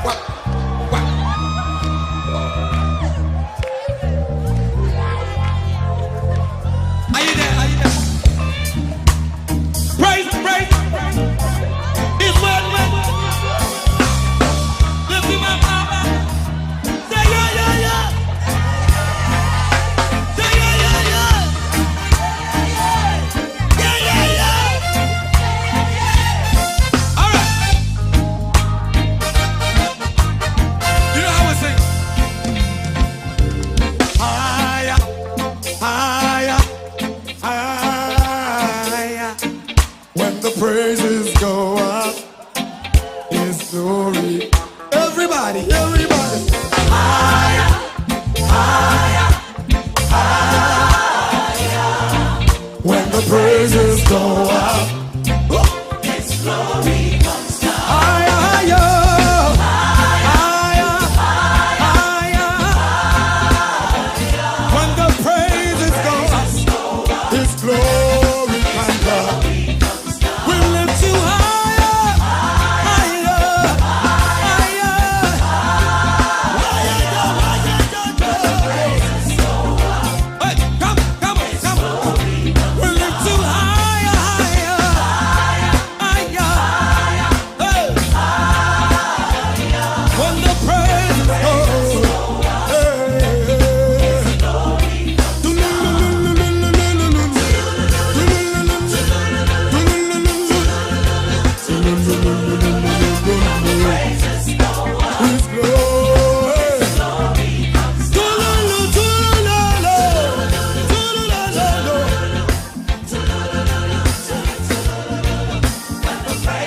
What? What? Are you there? Are you there? Praise, praise. It's what? Lift him up. Say yeah, yeah, yeah. Say yeah, yeah, yeah. Yeah, yeah, yeah. All right. You know how we sing? Higher, higher, higher. When the praises go up, His glory. Everybody, everybody. Higher, higher, higher. When the praises go up, His glory comes down. Higher, higher, higher, higher. When the praises go up, His glory comes down. We lift you higher, higher, higher. Hey, come, come on, come on. We lift you higher, higher, higher. Hey. When the praises go, hey. His glory. Tululu, tulululu, tulululu.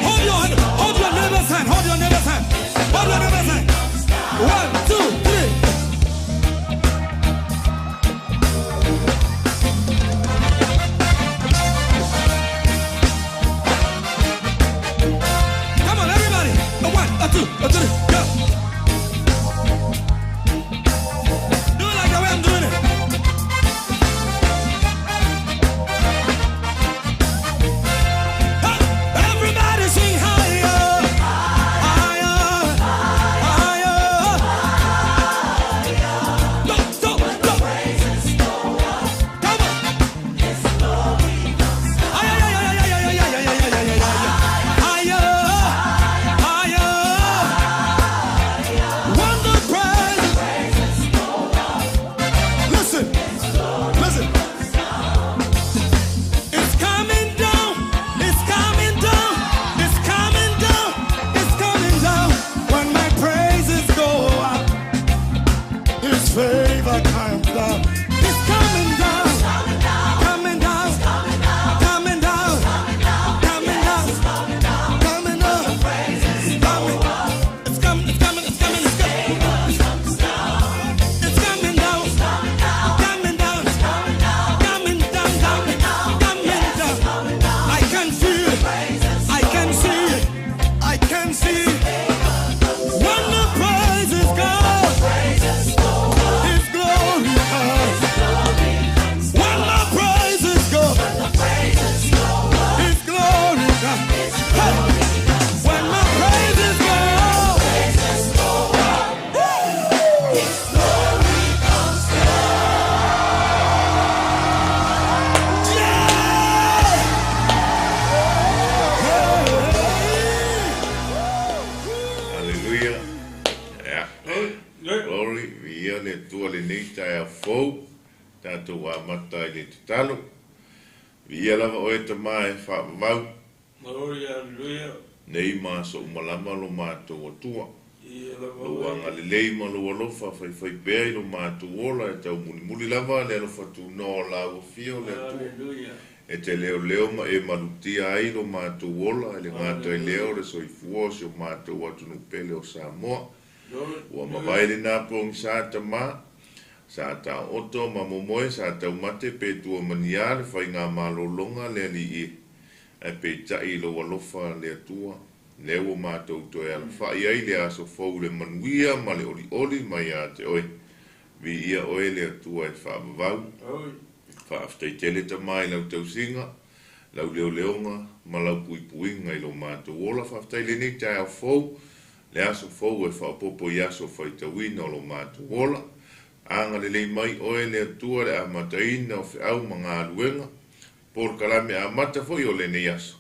Hold your hand, hold your neighbor's hand, hold your neighbor's hand, hold your neighbor's hand. 1, 2, 3. Come on, everybody. A 1, a 2, a 3, go. Do it like the way I'm doing it. Hey, everybody sing higher, higher, higher. Go, go, go. Come on. Ay, ay, ay, ay, ay, ay, ay, ay, ay, ay, ay, ay, ay. Higher, higher. When the praise, listen, listen. It's coming down, it's coming down, it's coming down, it's coming down. When my praises go up, His favor comes down. It's coming down, coming down, coming down, coming down, Coming up, coming. It's coming, it's coming, it's coming, it's coming. It's coming down, coming down, coming down, coming, coming down. I can feel it, I can see it, I can see when the praises go. His glory comes. When the praises go, His glory comes. Hey! When my praises go, yeah! Aleluia. Ia. Glory, viia le Atua lenei taeao fou, tatou amata i le tatalo. Viia lava oe Tama e faavavau, Glory, hallelujah. nei ma aso uma lava lo matou Atua. Ia lava Lou oe. agalelei ma lou alofa faifaipea i lo matou ola e taumulimuli lava le alofa tunoa o lau afio o le Atua. Hallelujah. E te leoleo ma e malutia ai lo matou ola e le gata i lea o le soifua o si o matou atunuu pele o Samoa. Glory. Ua mavae lena pogisa Tama, sa taoto ma momoe sa taumate pe tua mania le faiga malologa le alii e. Ae peitai i lou alofa le Atua, lea ua matou toe alafai ai le aso fou le manuia ma le olioli mai ia te oe. Viia oe le Atua e faavavau. Oi. Faafetai tele Tama i lau tausiga, lau leoleoga ma lau puipuiga i lo matou ola. Faafetai lenei taeao fou, Le aso fou e faaopoopo i aso faitauina o lo matou ola. Agalelei mai oe le Atua i le amataina o feau ma galuega, polokalame amata foi o lenei aso.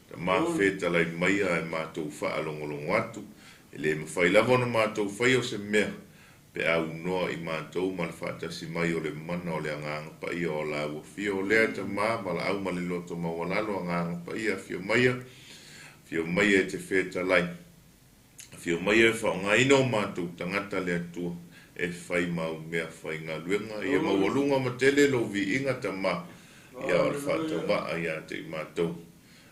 Tama fetalai maia ae matou faalogologo atu, e le mafai lava ona matou faia o se mea pe a unoa i matou ma le faatasi mai o le mana o le Agaga Paia o la ua afio lea Tama, valaau ma le loto maualalo Agaga Paia afio maia, afio maia e te fetalai. Afio maia e faaaogaina o matou tagata le Atua e fai mau mea faigaluega ia maualuga ma tele lou viiga Tama ia o le faatauvaa ia te i matou.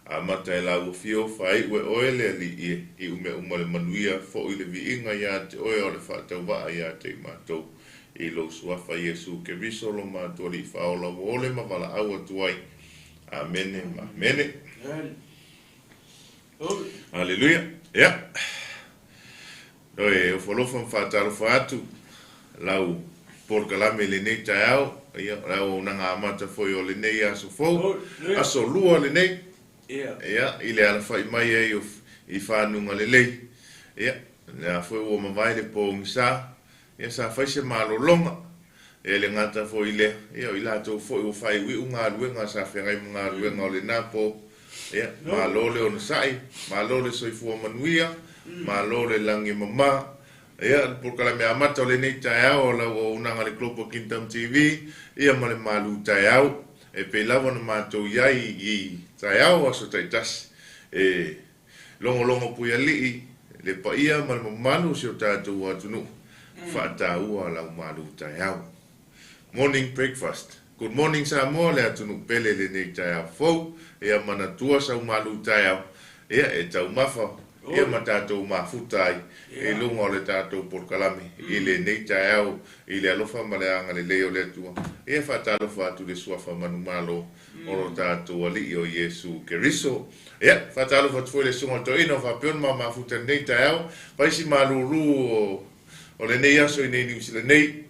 Amata e la ua fio faaiu e oe le Alii e iu mea uma le manuia foi le viiga ia te oe o le faatauvaa ia te i matou. I lou Suafa Iesu Keriso lo matou Alii Faaola ua ole ma valaau atu ai. Amene ma amene. Aleluia. Ia. E ofo alofa ma faatalofa atu lau polokalame i lenei taeao, ia, o le auaunaga amata foi o lenei aso fou, aso lua lenei, ia, i le alafai mai ai i fanuga lelei. Ia, lea foi ua mavae le pogisa, ia, sa fai se malologa, e le gata foi i lea, ia, o i latou foi ua faaiuiu galuega sa feagai ma galuega o lena po, ia, malo le onosai, malo le soifua manuia, malo le lagi e mama. Ia, le polokalame amata o lenei taeao o lau auaunaga le Global Kingdom TV, ia ma le malu taeao, e pei lava ona matou i ai i taeao aso taitasi, e logologo puialii le paia ma le mamalu o si o tatou atunuu, faataua lau malu taeao. Morning breakfast. Good morning Samoa, le atunuu pele lenei taeao fou, ia manatua sau malu taeao, ia e taumafa, ia ma tatou mafuta ai i luga o le tatou polokalame i lenei taeao i le alofa ma le agalelei o le Atua. Ia faatalofa atu le Suafa manumalo o lo tatou Alii o Iesu Keriso. Ia faatalofa atu foi le Susuga o le Toeaina o faapea ona ma mafuta lenei taeao, faisi malulu o lenei aso i nei Niu Sila nei.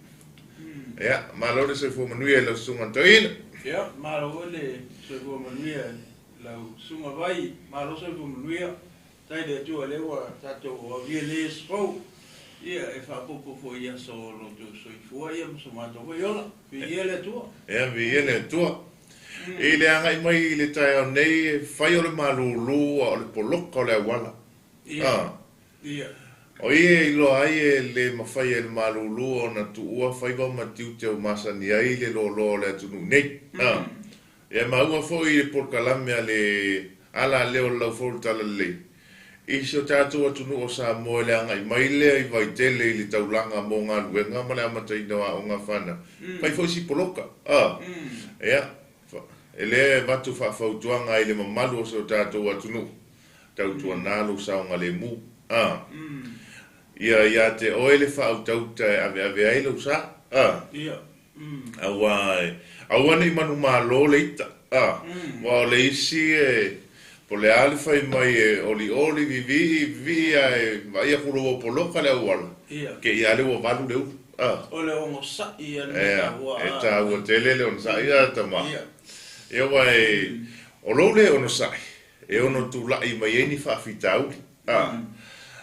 Ia, malo le soifua manuia i lau Susuga o le Toeaina. Ia, malo le soifua manuia i lau Susuga Vai, malo soifua manuia. Tai le Atua lea ua tatou aulia nei aso fou, ia e faaopoopo foi i aso o lo outou soifua ia ma so matou foi ola. Viia le Atua. Ia, viia le Atua. I le agai mai i le taeao nei, e fai o le malulu a o le poloka o le auala. Ia, ia. O ia e iloa ai e le mafai e le malulu ona tuua faiva ma tiute o masani ai le loaloa o le atunuu nei. Ia maua foi i le polokalame a le ala lea o le laufoe o le Talalelei, i si o tatou atunuu o Samoa i le agai mai lea i Vaitele i le taulaga mo galuega ma le amataina o aoga fanau, fai foi si poloka. Ia, e lea e avatu faafautuaga ai i le mamalu o si o tatou atunuu, tautuana lou saogalemu. Ia ia te oe le faautauta e aveave ai lou sa. Aua aua ne i manumalo le ita. Aua o le isi e po o le a le fai mai e olioli vivii vivii ae vaai atu loa ua poloka le auala, te i lava lea ua valu le ulu. O le onosai ia le mea taua. E taua tele le onosai a tama. Ia aua o lou le onosai e ono tulai mai ai ni faafitauli.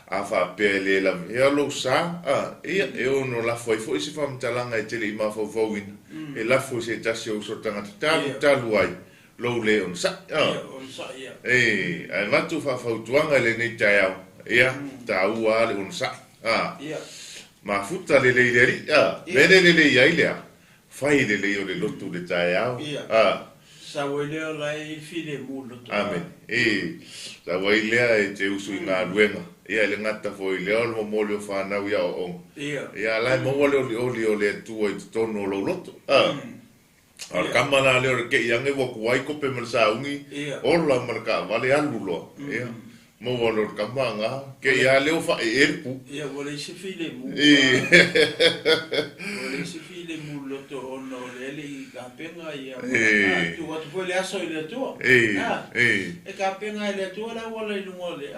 A faapea e le lavea lou sa, ia, e ono lafo ai foi se faamatalaga e te le i mafaufauina, e lafo i se tasi o uso tagata talu talu ai lou le onosai. E, ae avatu faafautuaga i lenei taeao, ia, taua lava le onosai. Mafuta lelei i le Alii, mele lelei ai lea, fai lelei o le lotu i le taeao. Sau ai lea o la e filemu le loto. Amene. E, sau ai lea e te usu i galuega. Ia, e le gata foi i lea o le momoli o fanau i aoaoga. Ia, a la e maua le olioli o le Atua i totonu o lou loto. A o le kama la lea o le kei age ua tuai kope ma le sauni, ola ma le taavale alu loa. Ia, maua loa e le kama aga, kei lava lea ua faaee le pu. Ia, ua leai se filemu. Ua leai se filemu i le loto ona o lea e le i tapena ia ma tuu atu foi le aso i le Atua. E tapena e le Atua le auala i luga o le i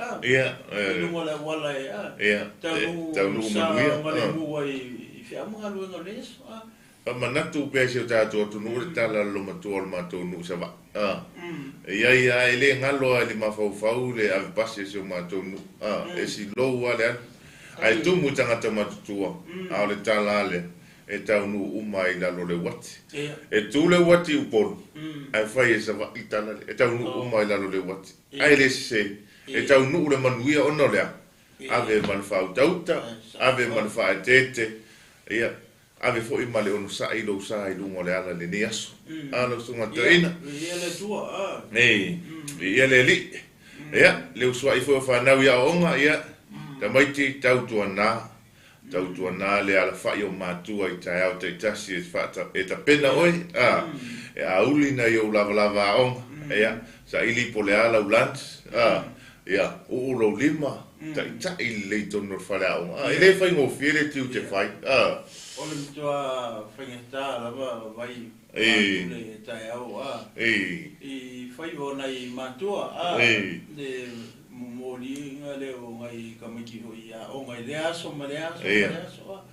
luga o le auala e taunuu manuia ma le mua i feau ma galuega o le aso. Faamanatu pea i si o tatou atunuu le tala a le lomatua o le matou nuu i Savaii. A. E i ai lava, e le galo lava i le mafaufau le avepasi a si o matou nuu. A. E silou lava le alu. Ae tumu i tagata matutua, a o le tala lava lea, e taunuu uma ai i lalo o le uati. E tu le uati i Upolu, ae fai e Savaii le tala lea, e taunuu uma ai i lalo o le uati. Ae le sese, e taunuu le manuia ona o le a? Ave ma le faautauta, ave ma le faaeteete, ia, ave foi ma le onosai lou sa i luga o le ala i lenei aso. A lau Susuga Toeaina. Viia le Atua, a. Ei, viia le Alii. Ia, le usuai foi o fanau i aoaoga, ia, tamaiti, tautuana, tautuana le alafai o matua i taeao taitasi e faata, e tapena oe, a, e auli nai ou lavalava aoga, ia, saili po o le a lau lunch, a, Ia, uu lou lima, taitai lelei tonu o le faleaoga. E le faigofie le tiute fai. O le matua faigata lava vai matou le taeao a i faiva o nai matua a le momoliga lea o nai tamaiti foi i aoga i lea aso ma lea aso ma lea aso a.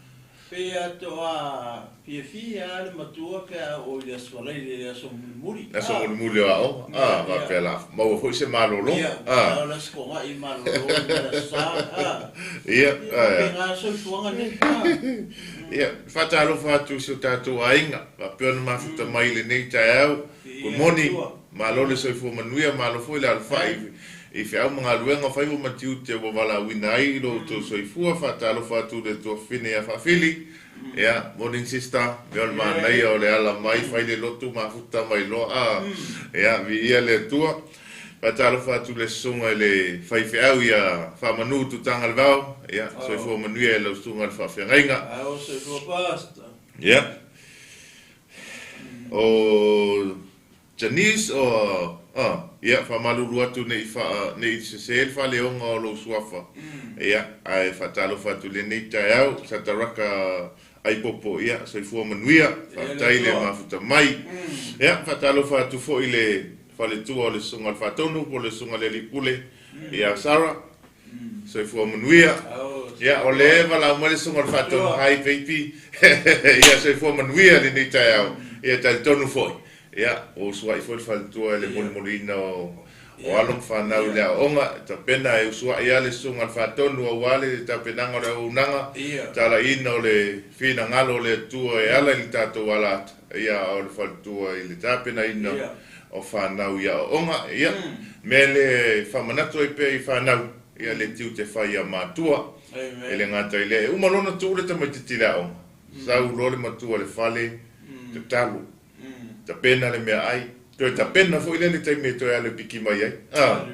Pei a toa fiafia lava le matua pe a oo i le Aso Faraile i le aso mulimuli. Le aso mulimuli o aoga, a, faapea la maua foi se malologa. Ia, a o le Aso Toonai malolo ai ma le Aso Sa, a. Ia, Ia, faapena le soifuaga nei, a. Ia, faatalofa atu i si o tatou aiga, faapea ona mafuta mai i lenei taeao. Good morning, malo le soifua manuia, malo foi le alofai i feau ma galuega, faiva ma tiute ua valaauina ai i lo outou soifua. Faatalofa atu i le tuafafine ia Faafili. Ia, morning sister, mea o le manaia o le ala mai, fai le lotu mafuta mai loa. A, ia, viia le Atua. Faatalofa atu i le susuga i le faifeau ia Faamanu Tutagalevao. Ia, soifua manuia i lau susuga i le faafeagaiga. Ao, soifua pastor. Ia. O Janice o a ia faamalulu atu ne i faa ne i sese le faaleoga o lou suafa ia ae faatalofa atu i lenei taeao Sataraka Aipopo ia soifua manuia faafetai le mafuta mai ia faatalofa atu foi i le faletua o le Susuga i le Faatonu po o le Susuga i le Alii Pule ia Sarah Soifua manuia. Ia, o lea e valaau mai le Susuga o le Faatonu, hi baby. Ia, soifua manuia lenei taeao. Ia, talitonu foi, ia, ua usuai foi le faletua i le molimoliina o alo ma fanau i le aoaoga. E tapena e usuai lava le Susuga o le Faatonu aua le tapenaga o le auaunaga, talaiina o le finagalo o le Atua e ala i le tatou alaata, ia, a o le faletua i le tapenaina o fanau i aoaoga. Ia, mea lea e faamanatu ai pea i fanau, ia le tiute fai a matua. E le gata i lea, e uma loa ona tuu le tamaitiiti i le aoga, sau loa le matua i le fale, tatalo, tapena le meaai, toe tapena foi lea i le taimi e toe alu e piki mai ai. A!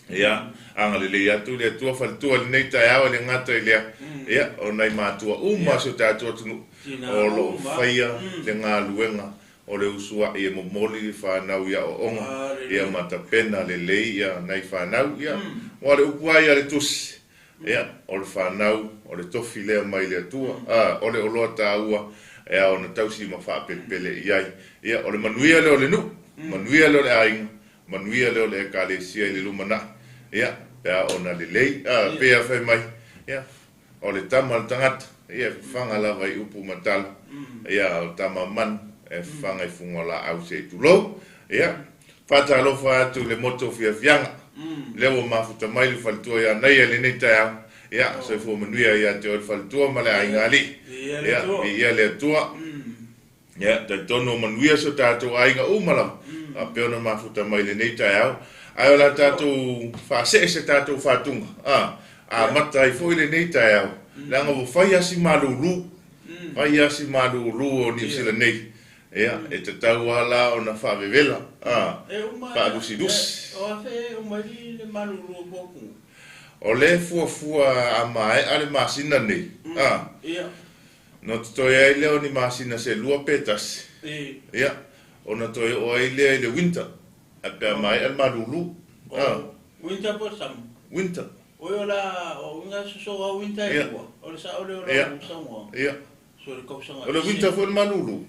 Ia, agalelei atu le Atua faletua i lenei taeao, e le gata i lea, ia, o nai matua uma o si o tatou atunuu o lo o faia le galuega O le usuai e momoli le fanau i aoaoga, ia ma tapena lelei ia nai fanau, ia, aua o le upu lava ia a le Tusi, ia, o le fanau, o le tofi lea mai le Atua, a, o le oloa taua e ao ona tausi ma faapelepele i ai. Ia, o le manuia lea o le nuu, manuia lea o le aiga, manuia lea o le Ekalesia i le lumanai, ia, pe a ona lelei, a, pei a fai mai, ia, O le tama a le tagata, ia e fafaga lava i upu ma tala, ia a o le tama manu, e fafaga i fuga o laau se i tulou. Ia, faatalofa atu i le motu o Fiafiaga, lea ua mafuta mai le faletua ia Naia i lenei taeao, ia, soifua manuia ia te oe le faletua ma le aiga alii. Ia, viia le Atua. Ia, talitonu o manuia si o tatou aiga uma lava, faapea ona mafuta mai i lenei taeao. Ae o le a tatou faasee se tatou faatuga, a, amata ai foi lenei taeao, leaga ua fai lava si malulu, fai lava si malulu o Niu Sila nei. Ia, e tatau lava la ona faavevela, a, faalusilusi. O afe e uma ai le malulu o Puapuga? O lea e fuafua a maea le masina nei, a. Ona totoe ai lea o ni masina se lua pe tasi, ia, ona toe oo ai lea i le winter, ae pe a maea le malulu, a. Winter po o summer? Winter. Oi o la, o uiga soso a winter e lua, o le sao lea o lau saunoaga. Ia. So le tausaga. O le winter foi o le malulu.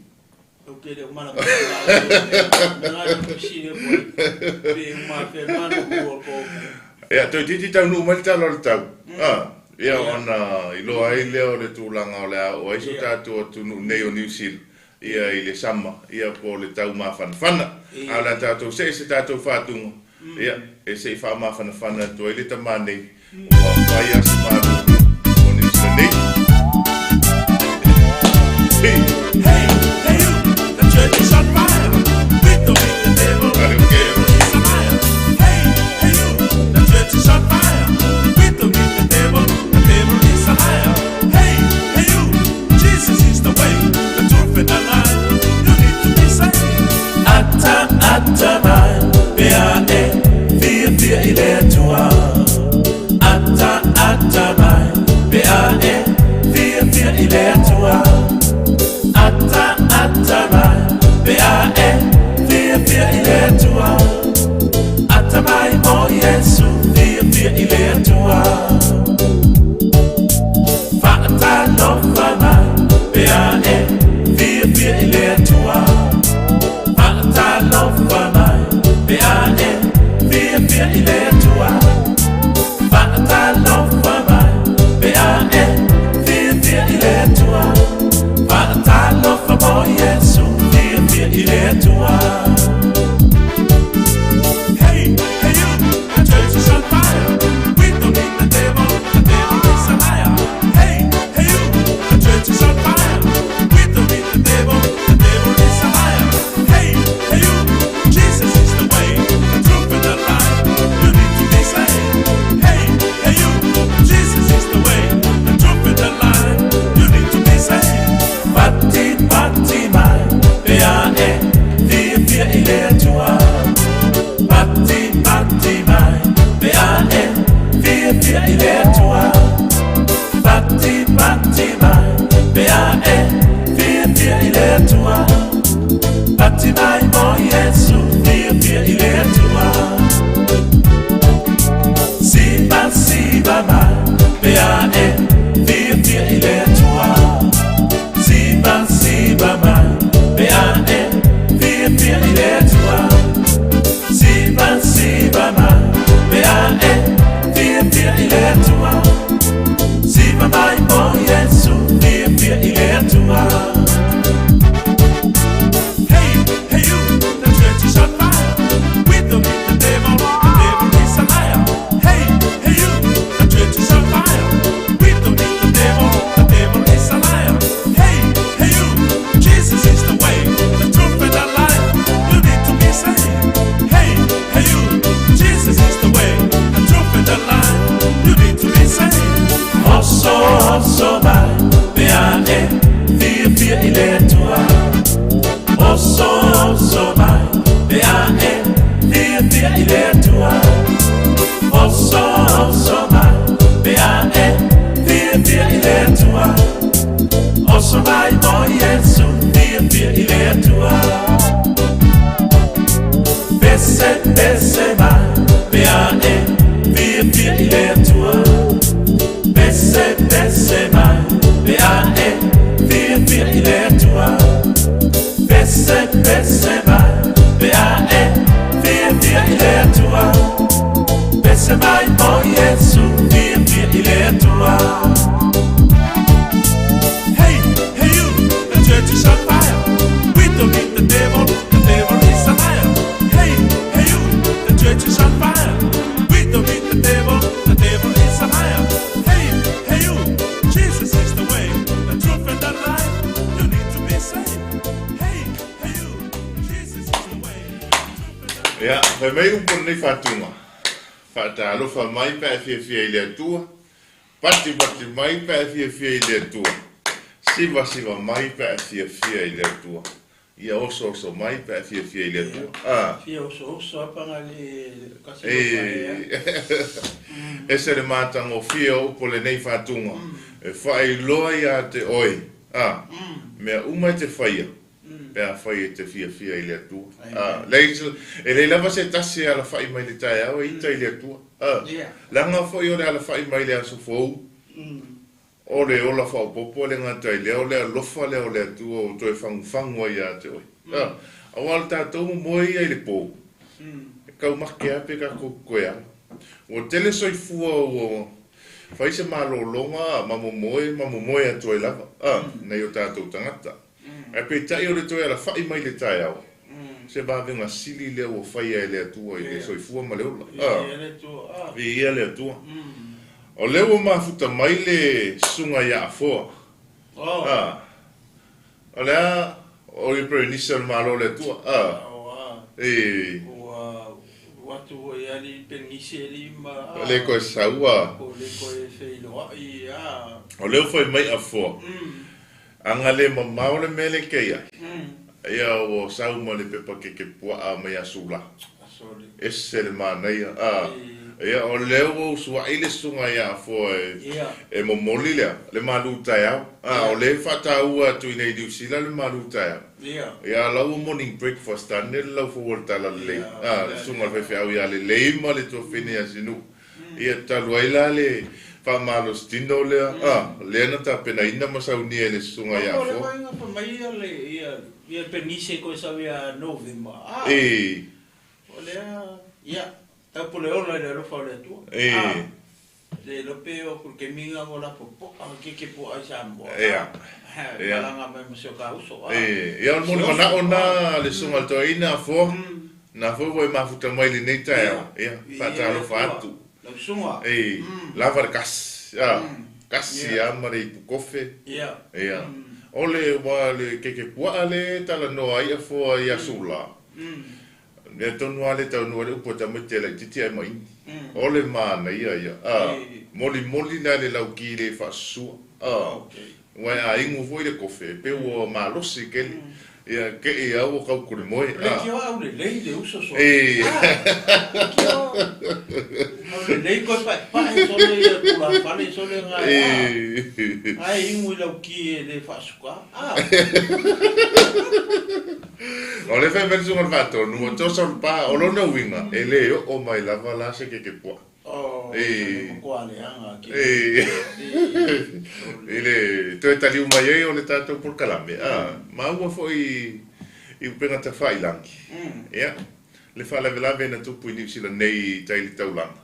Ou te le o malamalama i le mea lena e fesili atu ai, pe uma afea le malulu o le toatele. Ia, toeitiiti taunuu mai le tala o le tau, a, ia, ona iloa ai lea o le tulaga o le a oo ai si o tatou atunuu nei o Niu Sila. Ia i le sama, ia po o le taumafanafana. A o le a tatou see se tatou faatuga, ia, e se i faamafanafana atu ai le tama nei, ua fai lava si malulu o Niu Sila nei. Hey! Hey, hey you, the church is on fire. We don't need the devil, Are the okay. devil is a liar. Hey, hey you, the church is on fire. We don't need the devil, the devil is a liar. Hey, hey you, Jesus is the way, the truth and the life. You need to be saved. Atta, atta mai, B-A-E, 44 i le Atua. Atta, atta mai, B-A-E, 44 i le Atua. Atta, atta mai, B-A-E, 44 i le Atua. Atta mai mo Iesu, 44 i le Atua. Fa'atalofa mai, B-A-E, 44 i le Atua. Fa'atalofa mai, B-A-E, 44 i le Atua. Fa'atalofa mai, B-A-E, 44 i le Atua. Fa'atalofa mo Iesu, 44 i le Atua. Hey, hey you, the church is on fire. We don't need the devil, the devil is a liar. Hey, hey you, the church is on fire. We don't need the devil, the devil is a liar. Hey, hey you, Jesus is the way, the truth and the life. You need to be saved. Hey, hey you, Jesus is the way, the truth and the life. You need to be saved. Pati, pati mai, B-A-E, 44 i le Atua. Pati, pati mai, B-A-E, 44 i le Atua. Pati, pati mai, B-A-E, 44 i le Atua. Pati mai mo Iesu, 44 i le Atua. Siva, siva mai, B-A-E, 44 i le Atua. Siva, siva mai, B-A-E, 44 i le Atua. Siva, siva mai, B-A-E, 44 i le Atua. Siva mai mo Iesu, 44 i le Atua. Hey, hey you, the church is on fire. We don't need the devil, the devil is a liar. Hey, hey you, the church is on fire. We don't need the devil, the devil is a liar. Hey, hey you, Jesus is the way, the truth and the life. You need to be saved. Hey, hey you, Jesus is the way, the truth and the life. You need to be saved. Oso, oso mai, B-A-E, 44 i le Atua. Oso, oso mai, B-A-E, 44 i le Atua. Oso, oso mai, B-A-E, 44 i le Atua. Oso mai mo Iesu, 44 i le Atua. Pese, pese mai, B-A-E, 44 i le Atua. Pese, pese mai, B-A-E, 44 i le Atua. Pese, pese mai, B-A-E, 44 i le Atua. Pese mai mo Iesu, 44 i le Atua. Hey, hey you, the church is on fire. We don't need the devil, the devil is a liar. Hey, hey you, the church is on fire. We don't need the devil, the devil is a liar. Hey, hey you, Jesus is the way, the truth and the life. You need to be saved. Hey, hey you, Jesus is the way, the truth and the Ia, fai mai upu o lenei faatuga, Faatalofa mai pe a e fiafia i le Atua, patipati mai pe a e fiafia i le Atua, sivasiva mai pe a e fiafia i le Atua, ia osooso mai pe a e fiafia i le Atua. A. Fia osooso apa le kasi e. Ese le matagofie o upu o lenei faatuga, e faailoa ia te oe, a, mea uma e te faia, pe afai e te fiafia i le Atua. A, leai, e leai lava se tasi e alafai mai le taeao e ita i le Atua. A, leaga foi o le alafai mai le aso fou, o le ola faaopoopo e le gata i lea, o le alofa lea o le Atua ua toe fagufagu ai ia te oe. A, aua o le tatou momoe ia i le po, e kaumake lava pe tatou toe ala. Ua tele soifua ua fai se malologa ma momoe ma momoe atu ai lava, a, nai o tatou tagata. Ae peitai o le toe alafa'i mai i le taeao, se vavega sili lea ua faia e le Atua i le soifua ma le ola. Viia le Atua. O lea ua mafuta mai le susuga ia Afoa. O le a? O le Perenisa o le Malo o le Atua. E. Le koe sau a. O lea ua fai mai Afoa. Aga le mamao le mea lea kei ai. Ia ua sau ma le pepa keke puaa mai aso la. Ese le manaia. A, ia o lea ua usuai le susuga ia Afoa e momoli lea, le malu taeao. A, o lea e faataua atu i inei i Niu Sila le malu taeao. Ia a la ua morning breakfast ane le laufoua le tala lelei. A, le susuga i le faifeau ia Lelei ma le tuafafine ia Sinuu. Ia talu ai la le faamalositino lea, a, lea na tapenaina ma saunia e le Susuga ia Afoa. Afoa. Leva fai mai ia le ia ia Penise koe sau ia Novema, a, E. o lea, ia, tau po le ola i le alofa o le Atua, E. a, le iloa pe o atu i le taimi lena ua lapopoa ke ke puaa i Samoa, a, Ia. Ia. malaga mai ma si o ta uso, a, E. Ia o le si moni oso, manao a. na le Susuga i le Toeaina Afoa. Na foi ua e mafuta mai i lenei taeao, ia, faatalofa atu. E, lava le kasi, a, kasi a ma le ipu kofe, ia. O le, ua le keke puaa le e talanoa ai Afoa i aso la, mea tonu a le taunuu ai le upu a tamaiti e laitiiti ae maini. O le manaia ia, a, molimoli la le lauki le faasusua, a. Ua e aigu foi le kofe, e pei ua malosi kele. Ia, kei a ua kau kule moe. Le kio au lelei le uso sole. E. Ah, kio au lelei koe pae pae sole ia tula fale sole nga. E. Ai ingu i lau ki e le faasuka. Ah. O le fai mai le susuga o le faatonu, ua toso le pa, o lona uiga, e le oo mai lava la se keke puaa. Oh, E. matua leaga ki. E. I le toe taliu mai ai o le tatou polokalame, a, maua foi i upega tafailangi. Ia, le faalavelave na tupu i Niu Sila nei i tai i le taulaga.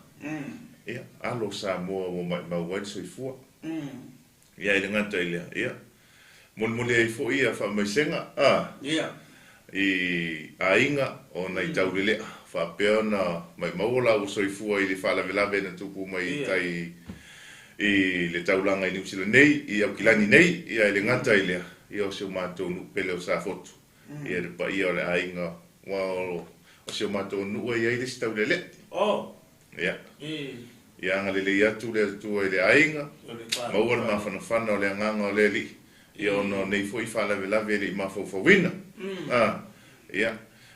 Ia, alo Samoa ua maimau ai le soifua. Ia, e le gata i lea, ia, molimoli ai foi ia faamaisega, a, i aiga ona i Taulelea, faapea ona maimau o laua soifua i le faalavelave na tupu mai i tai i le taulaga i Niu Sila nei, i Aukilani nei, ia e le gata i lea, ia o si o matou nuu pele o Safotu, ia le paia o le aiga, aua o si o matou nuu e i ai le isi Taulelea. Ia. Ia agalelei atu le Atua i le aiga, maua le mafanafana o le agaga o le Alii, ia ona o nei foi faalavelave e le i mafaufauina. A, ia,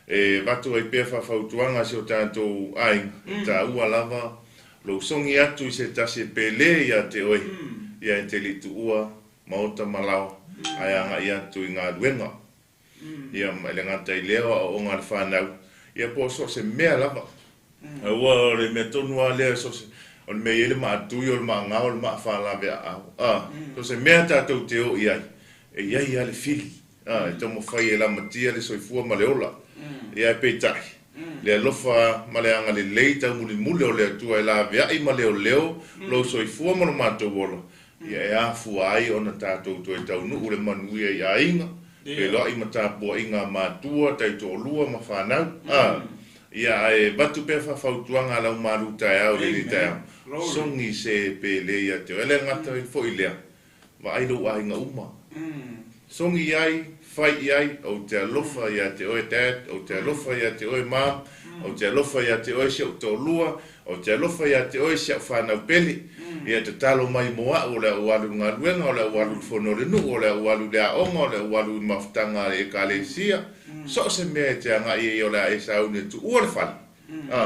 e avatu ai pea faafautuaga a si o tatou aiga, e taua lava lou sogi atu i se tasi e pele ia te oe, ia e te le i tuua maota ma laoa, ae agai atu i galuega. Ia, ma e le gata i lea o aoaoga a le fanau, ia po o so o se mea lava. Aua o le mea tonu lava lea, so o se, o le mea e i ai le maatui, o le maagao, o le maafalaveaau. A, so o se mea tatou te o i ai, e i ai lava le fili, a, e taumafai e lamatia le soifua ma le ola. Ia ae peitai, le alofa ma le agalelei taumulimuli o le Atua e laveai ma leoleo lou soifua ma lo matou ola, Ia e afua ai ona tatou toe taunuu le manuia i aiga, feiloai ma tapuaiga a matua, taitoalua ma fanau. A, ia ae avatu pea faafautuaga a lau malu taeao i lenei taeao, sogi se e pele ia te oe. E le gata foi i lea, vaai lou aiga uma. Sogi i ai, fai i ai, ou te alofa ia te oe Dad, ou te alofa ia te oe Mom, ou te alofa ia te oe si ou toalua, ou te alofa ia te oe si au fanau pele. Ia tatalo mai mo a'u, o le a ou alu i le galuega, o le a ou alu i le fono a le nuu, o le a ou alu i le aoga, o le a ou alu i le mafutaga a le ekalesia. So o se mea e te agai ai o le a e sauni e tuua le fale. A,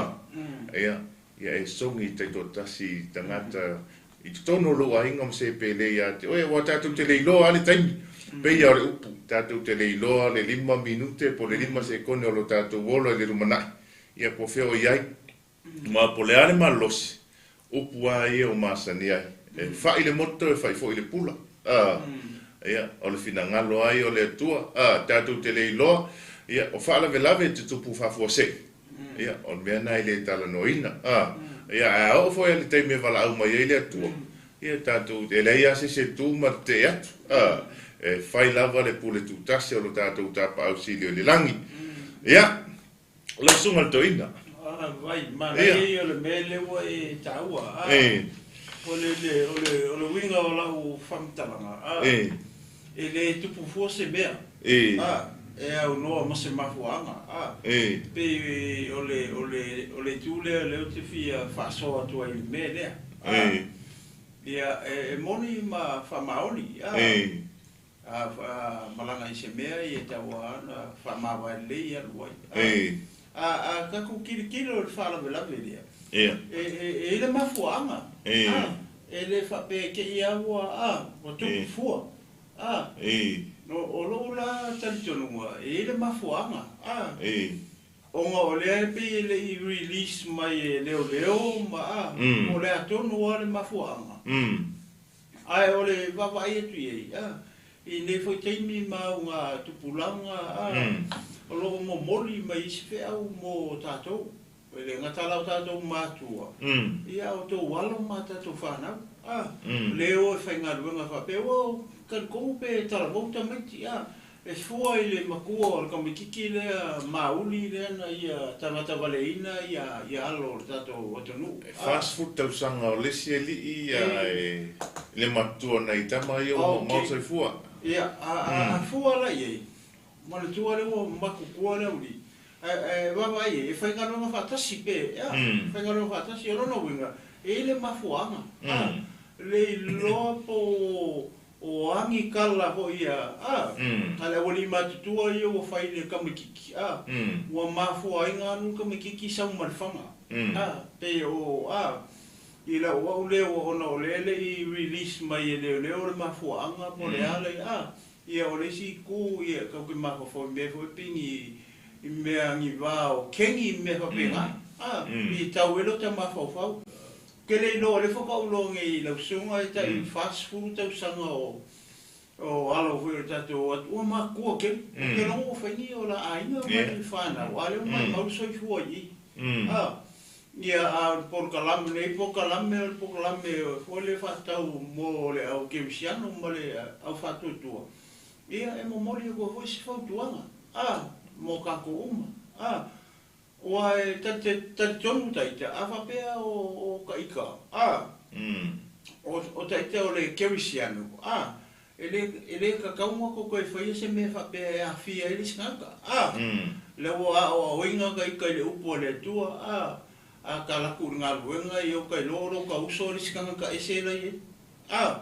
ia, Ia e sogi taitoatasi i tagata i totonu o lou aiga ma se pele ia te oe, aua tatou te le iloa lava le taimi. Pei lava o le upu, tatou te le iloa le 5 minute po o le 5 sekone o lo tatou ola i le lumanai, ia po o fea o i ai, ma po o le a le malosi, upu lava ia ua masani ai, e fa'i le moto e fa'i foi le pula. A, ia, o le finagalo lava ia o le Atua, a, tatou te le iloa, ia, o faalavelave e tutupu faafuasei. Ia, o le mea lena e le talanoaina. A, ia, ae a oo foi i le taimi e valaau mai ai le Atua, Ia tatou, e leai lava se isi e tu ma tetee atu, a, e fai lava le pule tutasi o lo tatou Tapaau Sili o i le lagi. Ia, lau Susuga i le Toeaina. A, vai, manaia ia o le mea lea ua e taua, a, o le, le, o le, o le uiga o lau faamatalaga, a, e le tupu fua se mea, a, e aunoa ma se mafuaaga, a, pei o le, o le, o le itu lea o lea ou te fia faasoa atu ai i le mea lea, a, ia, e moni ma faamaoni, a, a malaga i se mea ia e tatau lava ona faamavae lelei e alu ai, a, a tatou tilotilo i le faalavelave lea, e i ai le mafuaaga, a, e le faapea e te i lava ua, a, ua tupu fua, a, o lou la talitonuga, e i ai le mafuaaga, a, ona o lea e pei e le i release mai e leoleo ma, a, po o le a tonu lava le mafuaaga. Ae o le vaavaai atu i ai, a, i nei foi taimi ma auga tupulaga, a, o lo o momoli mai isi feau mo tatou. E le gata la o tatou matua, ia a outou alo ma a tatou fanau, a, le o e faigaluega faapea, ua talitonu pe talavou tamaiti, a, E fua i le matua o le tamaititi lea mauli lea na ia tagata valeina ia alo o le tatou atunuu. E 40 tausaga o le isi alii ae le matua nai tama ia ua maumau soifua. Ia, a fua la i ai, manatua lea ua matutua le aualii, ae vaavaai i ai, e faigaluega faatasi pe, ea, faigaluega faatasi, o lona uiga, e i ai le mafuaaga, le iloa po o O agi kala foi ia, a, a le aualii matutua ia ua fai i le tamaititi, a, ua mafua ai na alu le tamaititi sau ma le faga, a, pei o, a, i lau au lea ua ona o lea e le i release mai e leoleo le mafuaaga po o le a le, a, ia o le isi itu ia tatou te mafaufau i mea foi pei ni i mea agivā o keni mea faapena, a, i tau ai lota mafaufau. Ke le iloa, o lea faatoa ou iloa nei i lau susuga e tai 40 tausaga o o alo foi o le tatou atu, ua matutua tele. Ou te logo ua fai ni o la aiga ma ni fanau, a o lea ua maumau le soifua i i. A, ia, a o le polokalame, lenei polokalame o le polokalame foi lea faatatau mo le au kerisiano ma le au faatuatua, ia e momoli atu ai foi se fautuaga, a, mo tatou uma. A, Ua e talitonu ta ita, a faapea o ta ita, a, o ta ita o le kerisiano, a, e le tatau ona tou toe faia se mea faapea e aafia ai le isi tagata, a, lea ua aoaoina ta ita i le upu a le Atua, a, a ta alu atu i le galuega, ia o ta iloa o lo ta uso le isi tagata ese la i ai, a,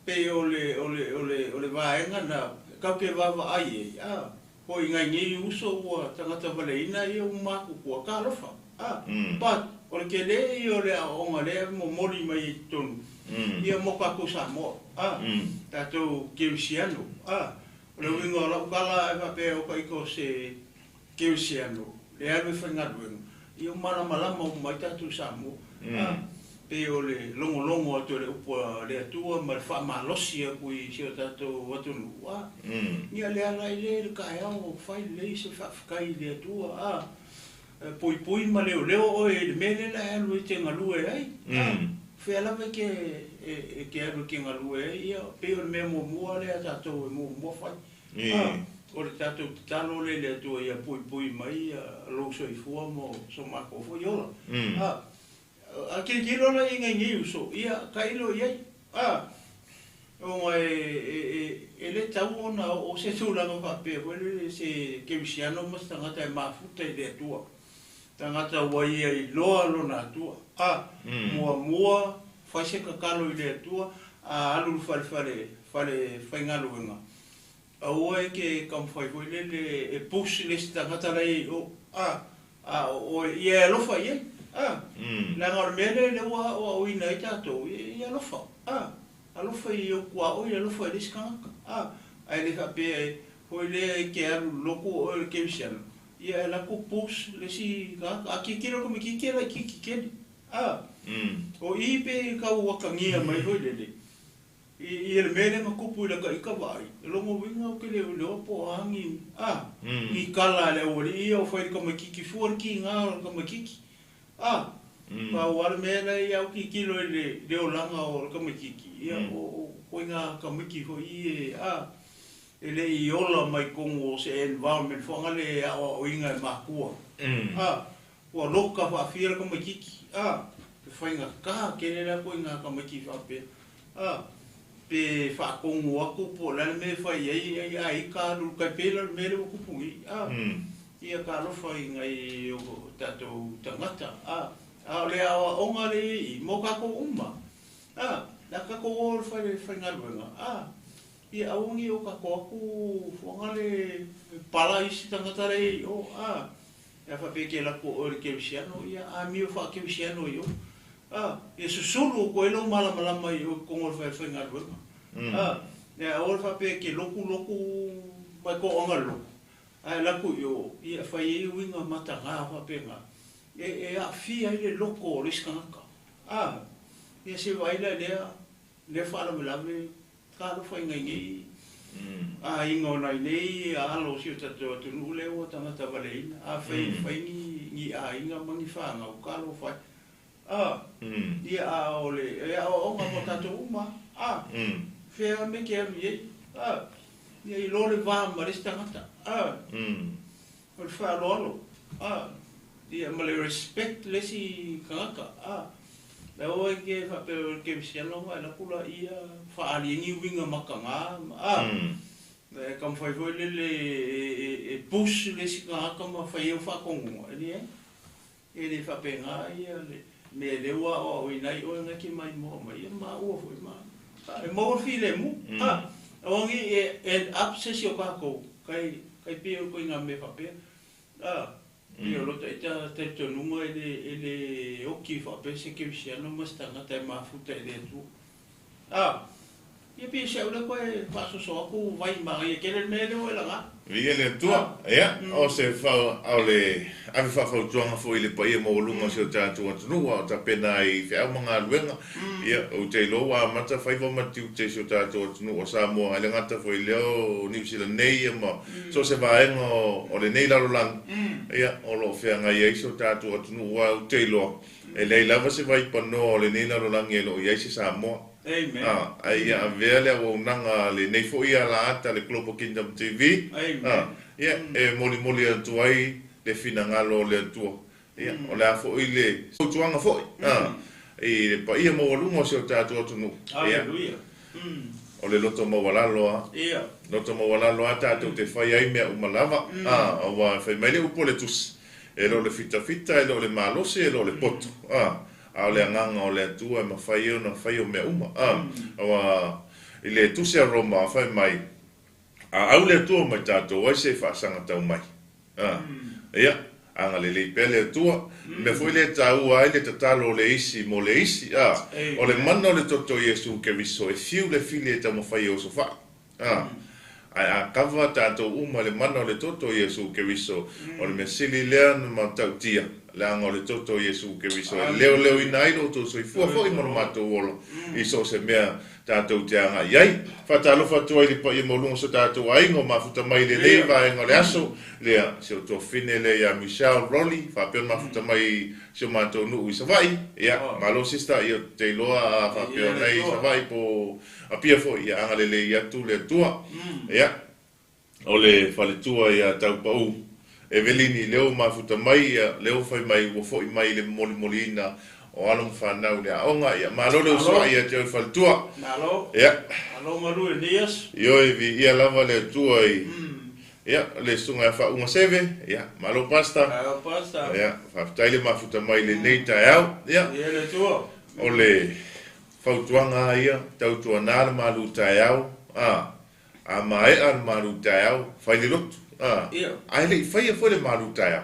pei o le, o le, o le, o le vaega na tatou te vaavaai ai, a. Hoi ngai nei uso ua tagata valeina ia ua matutua, talofa, a, but o le tele ia o le aoaoga lea e momoli mai ai totonu ia mo tatou Samoa, a, tatou kerisiano, a, o le uiga o lau tala e faapea o taita o se kerisiano le alu e faigaluega, ia ua malamalama uma ai tatou Samoa, a, pei o le logologo atu o le upu a le Atua ma le faamalosi atu i si o tatou atunuu, a, ia le ala ai lea i le taeao fai lelei se faafetai i le Atua, a, puipui ma leoleo oe i le mea lea la e alu e te galue ai, a, fea lava e te alu e te galue ai, ia, pei o le mea muamua lea a tatou e muamua fai, a, o le tatou tatalo lea i le Atua ia puipui mai lou soifua ma so matou foi ola, a. A tilotilo la i nai nei uso, ia tailo i ai. A, ona e le tatau ona oo se tulaga faapea foi lele se kerisiano ma se tagata e mafuta i le Atua. Tagata ua ia iloa lona Atua. A, muamua fai se tatalo i le Atua, a alu i le fale fale fale faigaluega, aua e te taumafai foi lele e push le isi tagata la e i o. A, A o oe, ia e alofa i ai, a. Leaga o le mea lea lea ua aoaoina ai tatou, ia alofa, a. Alofa i ou tuaoi, alofa i le isi tagata, a. Ae le faapea e, foi lea e te alu i le lotu o oe o le kerisiano, ia e alu atu push le isi tagata. A tilotilo le tamaititi e laitiiti tele, a. O i pe tau atagia mai foi lele, I le mea lea na tupu i laka ita vaai, o lona uiga ou te le iloa po o a ni, a, ni kala a le aualii ia o fai i le tamaititi fua le tiga o le tamaititi. A, Pau lava le mea la e au tilotilo i le olaga o le tamaitiiti, ia o ituaiga tamaiti foi ia a e le i ola mai totonu o se environment foi lea e aoaoina e matua. A ua loka faafia le tamaitiiti, a e faigata tele la ituaiga tamaiti faapea. A pe faatonu atu po o le a le mea e fai i ai, ai ita alu tai pei la o le mea lea ua tupu nei. A ia talofa i nai o tatou tagata. A a o le aoaoga lea e i i mo tatou uma. A le a tatou o i le fale faigaluega. A ia aua ne i o tatou o atu fuaga le pala isi tagata la e i o. A e a faapea e te alu atu o oe o le kerisiano, ia amio faa-kerisiano i o. A ia susulu atu ai lou malamalama i o i totonu o le fale faigaluega. A e aua le faapea e te lotu lotu ma e toaga le lotu, ae alu atu i o, ia fai ai uiga mataga faapena e aafia ai le loto o le isi tagata. A ia se vaai la i lea faalavelave talofa i nai nei aiga o nai nei alo o si o tatou atunuu lea ua tagata valeina. Afai e fai ni aiga ma ni fanau, talofa ai. A ia a o le e aoaoga mo tatou uma. A fea me ke alu i ai. A ia iloa le va ma le isi tagata. A o le faaaloalo. A ia ma le respect le isi tagata. A aua e ke faapea o le kerisiano ma e alu atu laia faaali ai ni uiga mataga. A e taumafai foi lele e push le isi tagata ma fai ai au faatonuga, e leai. E le faapena ia le mea lea ua aoaoina ai oe na e te maimoa mai ia maua foi ma e maua le filemu. A aua ne i e end up se isi o tatou kai kai pei o ituaiga mea faapea. A pei o lota ita talitonuga e le oti faapea se kerisiano ma se tagata e mafuta i le Atua. A ia pei o si au lea toe faasoso atu vai manaia tele le mea lea ua e laga. Viia le Atua. Ia, o se o le ave faafautuaga foi i le paia maualuga o si o tatou atunuu a o tapena ai i feau ma galuega. Ia, ou te iloa ua amata faiva ma tiute i si o tatou atunuu o Samoa, e le gata foi i lea o Niu Sila nei ia ma so o se vaega o lenei lalolagi, ia, o lo o feagai ai si o tatou atunuu, aua ou te iloa, E leai lava se vaipanoa o lenei lalolagi e le o i ai se Samoa. Amen. A, ae ia avea le auaunaga a lenei foi alaata a le Global Kingdom TV, Amen. a, ia, e molimoli atu ai le finagalo o le Atua. Ia, o le a foi le fautuaga foi, a, i le paia maualuga o si o tatou atunuu. Ia, Hallelujah. o le loto maualalo lava. Ia. Loto maualalo lava tatou te fai ai mea uma lava, a, aua e fai mai le upu a le Tusi, E le o le fitafita, e le o le malosi, e le o le poto, a, a o le agaga o le Atua e mafai ai ona fai o mea uma, a. Aua i le Tusi a Roma, fai mai, A au le Atua mai tatou ai se faasaga tau mai. A. Ia, agalelei pea le Atua. Mea foi lea e taua ai le tatalo o le isi mo le isi, a. O le mana o le toto o Iesu Keriso e fiu le fili e taumafai e osofai. A, ae a kava tatou uma i le mana o le toto o Iesu Keriso, o le mea sili lea na matautia, leaga o le toto o Iesu Keriso e leoleoina ai lo outou soifua foi ma lo matou ola i so o se mea tatou te agai ai. Faatalofa atu ai i le paia maualuga o so tatou aiga o mafuta mai i lenei vaega o le aso lea, si ou tuafafine lea ia Michelle Rolly, faapea ona mafuta mai i si o matou nuu i Savaii. Ia, malo sister, ia ou te iloa a faapea o na i Savaii po o Apia foi, ia agalelei atu le Atua. Ia, o le faletua ia Taupau Evelini, lea ua mafuta mai, ia, lea ua fai mai ua foi mai i le molimoliina o alo ma fanau i le aoga. Ia, malo le usoai ia te oe faletua. Malo. Ia. Malo galue i lenei aso. Ioe, viia lava le Atua i, ia, le susuga ia Faauuga Seve. Ia, malo Pastor. Malo Pastor. Ia, faafetai le mafuta mai i lenei taeao. Ia. Viia le Atua. O le Fautuaga a ia, tautuana le malu taeao, a, a maea le malu taeao, fai le lotu, a, ae le i faia foi le malu taeao,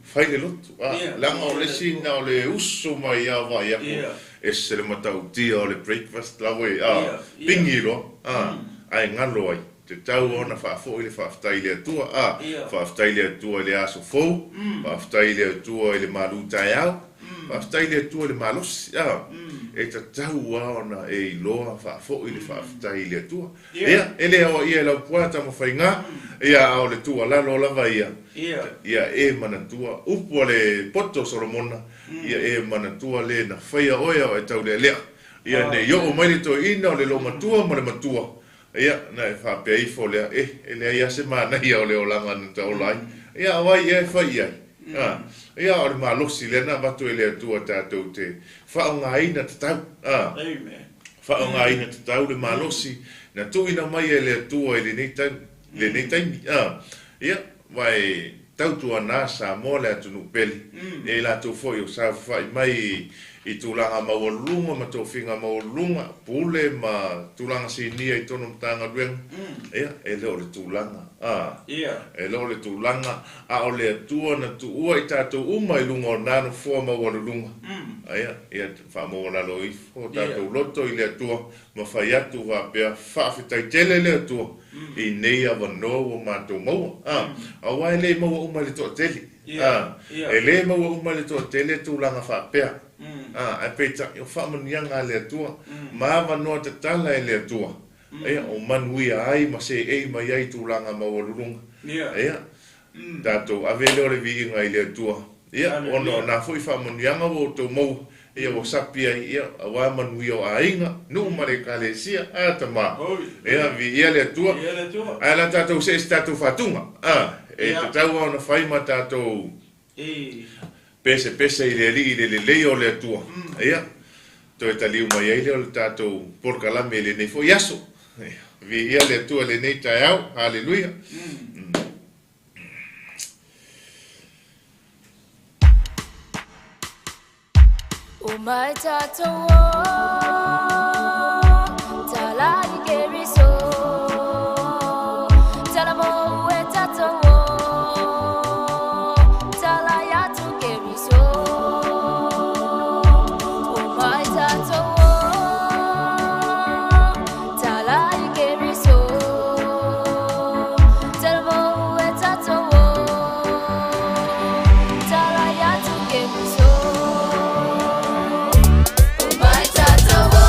fai le lotu, a, leaga o le isi na o le uso mai a vaai aku, ese le matautia o le breakfast la oe, a, pigi loa, a, ae galo ai, tatau ona faafoi le faafetai i le Atua, a, faafetai i le Atua i le aso fou, faafetai i le Atua i le malu taeao. Faafetai i le Atua i le malosi, a, e tatau lava ona e iloa faafoi le faafetai i le Atua. Ia, e le aoaia e lau pua Tamafaiga, ia, a o le tuualalo lava ia, ia e manatua upu a le poto o Solomona, ia e manatua le na faia oe a o e taulealea, ia ne i oo mai le toeaina o le loomatua ma le matua, ia, ona e faapea ifo lea, E, e leai lava se manaia o le olaga na taola ai. Ia, o ai ea e fai i ai? A, ia, o le malosi lea na avatu e le Atua tatou te faaaogaina tatau. A, faaaogaina tatau le malosi na tuuina mai e le Atua i lenei taimi, lenei taimi. A, ia, aua e tautuana Samoa le atunuu pele, ia i latou foi o saofafai mai i tulaga maualuluga ma tofiga maualuluga, pule ma tulaga sinia i totonu o Matagaluega, ia, e le o le tulaga, a, e le o le tulaga, a o le Atua na tuua i tatou uma i luga o na nofoa maualuluga, ia, ia faamaualalo ifo o tatou loto i le Atua ma fai atu faapea, Faafetai tele le Atua i nei avanoa ua matou maua, a, aua e le maua uma e le toatele, a, e le maua uma e le toatele tulaga faapea, a, ae peitai, o faamanuiaga a le Atua ma avanoa tatala e le Atua, ia, o manuia ai ma seei mai ai tulaga maualuluga, ia, tatou ave lea o le viiga i le Atua, ia, ona o nā foi faamanuiaga ua outou maua, ia, ua sapi ai, ia, aua manuia o aiga, nuu ma le Ekalesia, a tama, ia, viia le Atua, ae o le a tatou see i se tatou faatuga, a, e tatau lava ona fai ma tatou pesepese i le Alii i le lelei o le Atua, ia, toe taliu mai ai lea o le tatou polokalame i lenei foi aso. Ia, viia le Atua i lenei taeao, haleluia. O mai tatou o tala i Keriso Tala mo e tatou o tala atu Keriso O mai tatou o tala i Keriso Tala mo e tatou o tala atu Keriso O mai tatou o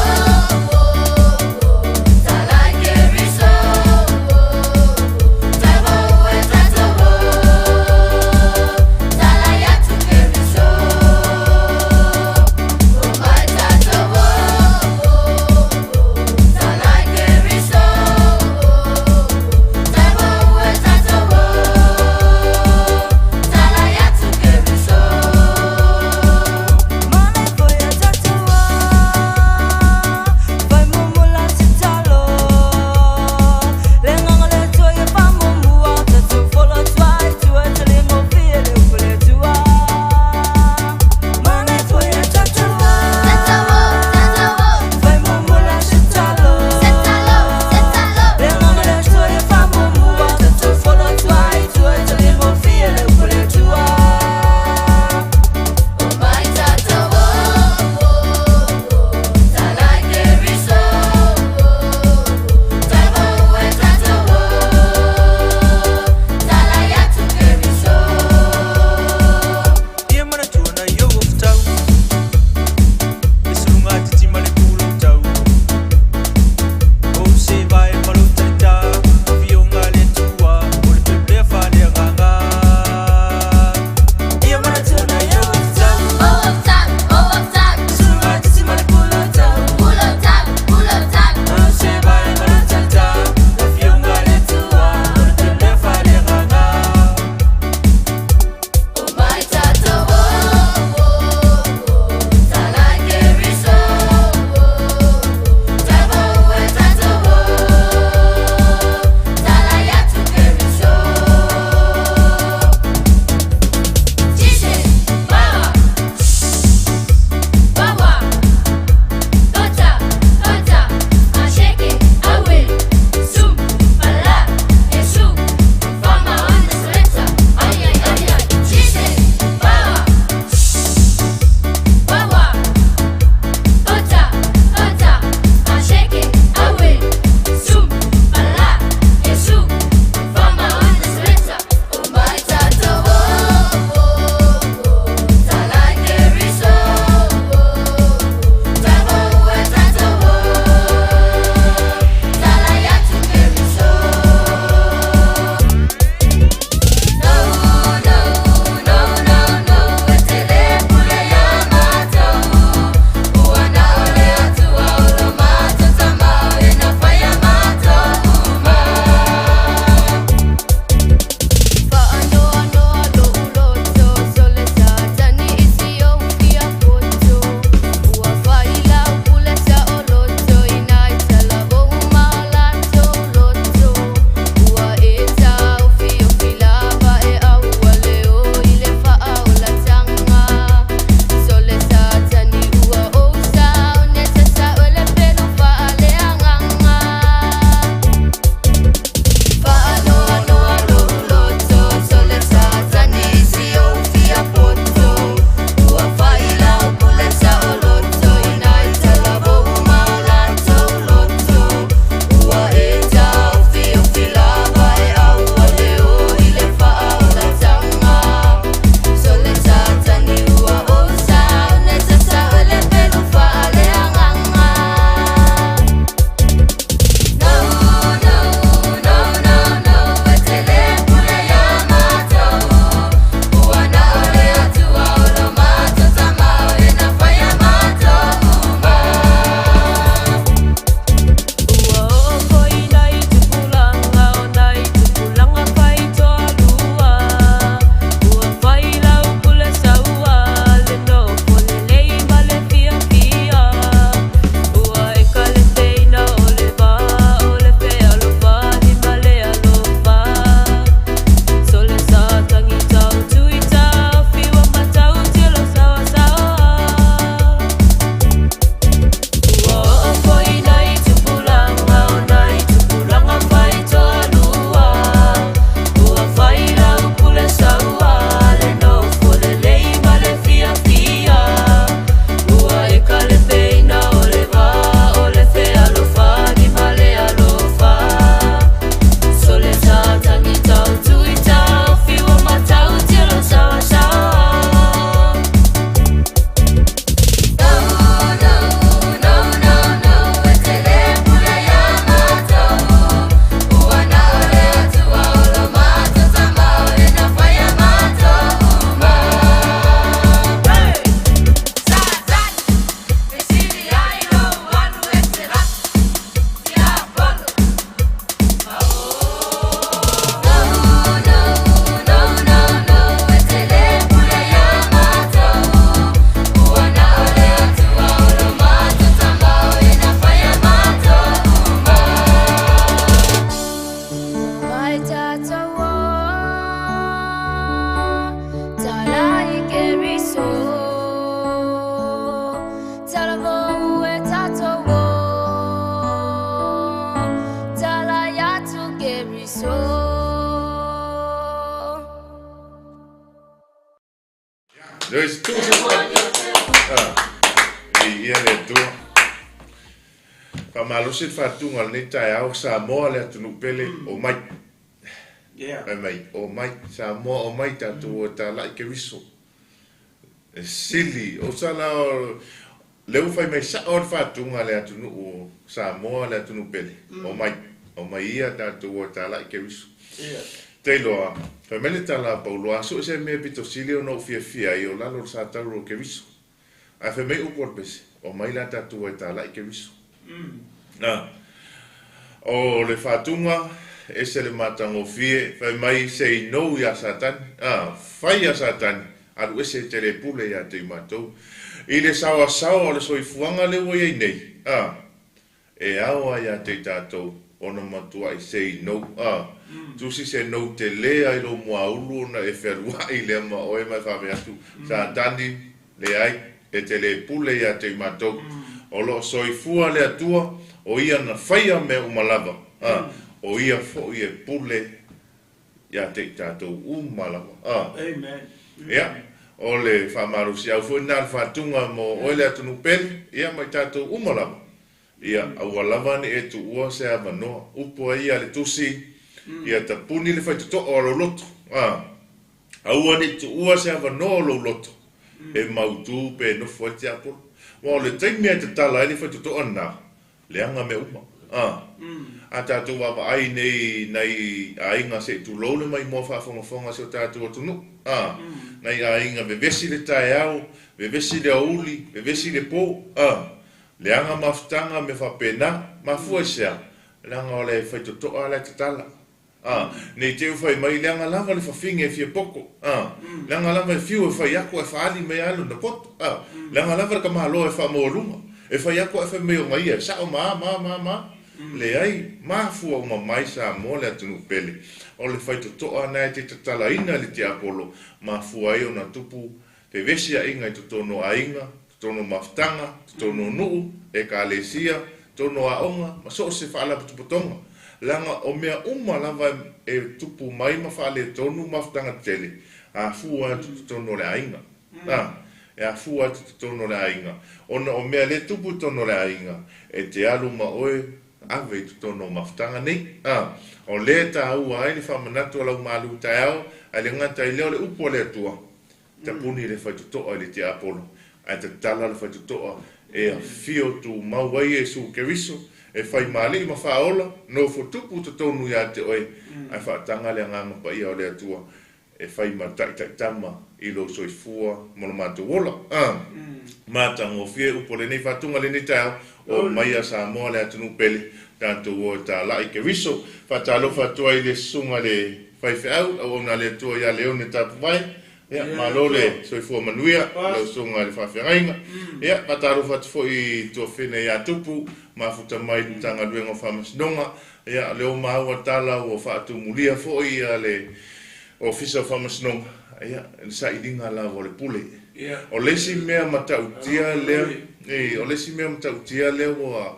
Joyce, tuu se Viia le Atua. Faamalosi le faatuga o lenei taeao, Samoa le atunuu pele, omai. Fai mai, omai, Samoa, omai tatou o e talai Keriso. E sili, o sala o lea ua fai mai sao le faatuga a le atunuu o Samoa le atunuu pele, omai, omai ia tatou o e talai Keriso. Tailoa, fai mai le tala a Paulo, a so o se mea pito sili ona ou fiafia ai o lalo o le satauro o Keriso. Ae fai mai upu o le pese, omai la tatou e talai Keriso. Na, o le faatuga, ese le matagofie, fai mai say no iā Satani, a, fai iā Satani, alu ese e te le pule ia te i matou. I le saoasaoa o le soifuaga lea ua i ai nei, a, e ao lava ia te i tatou ona matuai say no, a, tusi se no tele ai lou muaulu ona e fealuai lea ma oe ma e faapea atu, Satani, leai, e te le pule ia te i matou. O lo o soifua le Atua, o Ia na faia mea uma lava, a, o Ia foi e pule ia te i tatou uma lava. A. Amen. Ia, o le faamalosiau foi lena le faatuga mo oe le atunuu pele, ia ma i tatou uma lava. Ia, aua lava ne i e tuua se avanoa. Upu ai ia le Tusi, Ia tapuni le faitotoa o lou loto. A. Aua ne i tuua se avanoa o lou loto e mautu pe nofo ai le tiapolo. Aua o le taimi lava e tatala ai le faitotoa lena, leaga mea uma. A. A tatou vaavaai nei i nai aiga se i tulou le maimoa faafogafoga a si o tatou atunuu. A. Nai aiga vevesi le taeao, vevesi le aoauli, vevesi le po. A. Leaga mafutaga mea faapena. Mafua i se a? Leaga o le faitotoa la e tatala. A, ne i te i ua fai mai, leaga lava le fafine e fia poto. A, leaga lava e fiu e fai atu ae faaali mai lava lona poto. A, leaga lava le tamaloa e faamaualuga, e fai atu ae fai mai ona ia e sao ma a, ma a, ma a, ma a. Leai, mafua uma mai Samoa le atunuu pele. O le faitotoa na e te tatalaina i le tiapolo, mafua ai ona tupu fevesiaiga i totonu o aiga, totonu o mafutaga, totonu o nuu, ekalesia, totonu o aoga, ma so o se faalapotopotoga. Leaga o mea uma lava e tupu mai ma faaletonu mafutaga tetele, afua atu i totonu o le aiga. A, e afua atu i totonu o le aiga, ona o mea lea e tupu i totonu o le aiga, e te alu ma oe ave i totonu o mafutaga nei. A, o lea e taua ai le faamanatu a lau malu taeao, ae le gata i lea o le upu a le Atua, Tapuni le faitotoa i le tiapolo, ae tatala le faitotoa e afio tumau ai Iesu Keriso, e fai ma Alii ma Faaola, nofo tupu totonu ia te oe, ae faataga le Agaga Paia o le Atua e fai ma taitaitama i lou soifua ma lo matou ola. A matagofie upu o lenei faatuga lenei taeao, omaia Samoa le atunuu pele, tatou o e talai Keriso. Faatalofa atu ai i le susuga i le faifeau, auauna a le Atua ia Leone Tapuvae, Ia, malo le soifua manuia i lau susuga i le faafeagaiga. Ia, faatalofa atu foi i tuafene ia Tupu, mafuta mai i le Matagaluega o Faamasinoga. Ia, o lea ua maua tala ua faatumulia foi le Ofisa o Faamasinoga, ia, i le sailiga lava o le pule. O le isi mea matautia lea, o le isi mea matautia lea ua,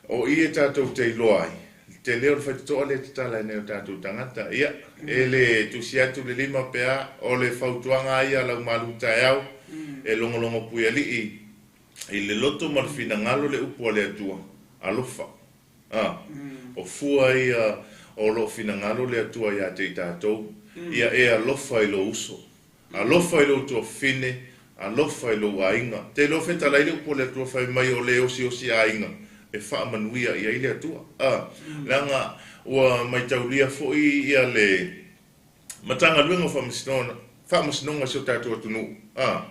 o i e tatou te iloa ai, Le tele o le faitotoa lea e tatala ai nai o tatou tagata. Ia, e le tusi atu le lima pe a, o le fautuaga lava ia a lau malu taeao, e logologo puialii i le loto ma le finagalo le upu a le Atua, alofa. A, o fua ia o lo o finagalo le Atua ia te i tatou, ia e alofa i lou uso, Alofa i lou tuafafine, alofa i lou aiga. Te iloa fetalai le upu a le Atua fai mai o le osiosi aiga e faamanuia i ai le Atua. A, leaga ua maitaulia foi ia le Matagaluega o Faamasinoga, Faamasinoga i si o tatou atunuu, a,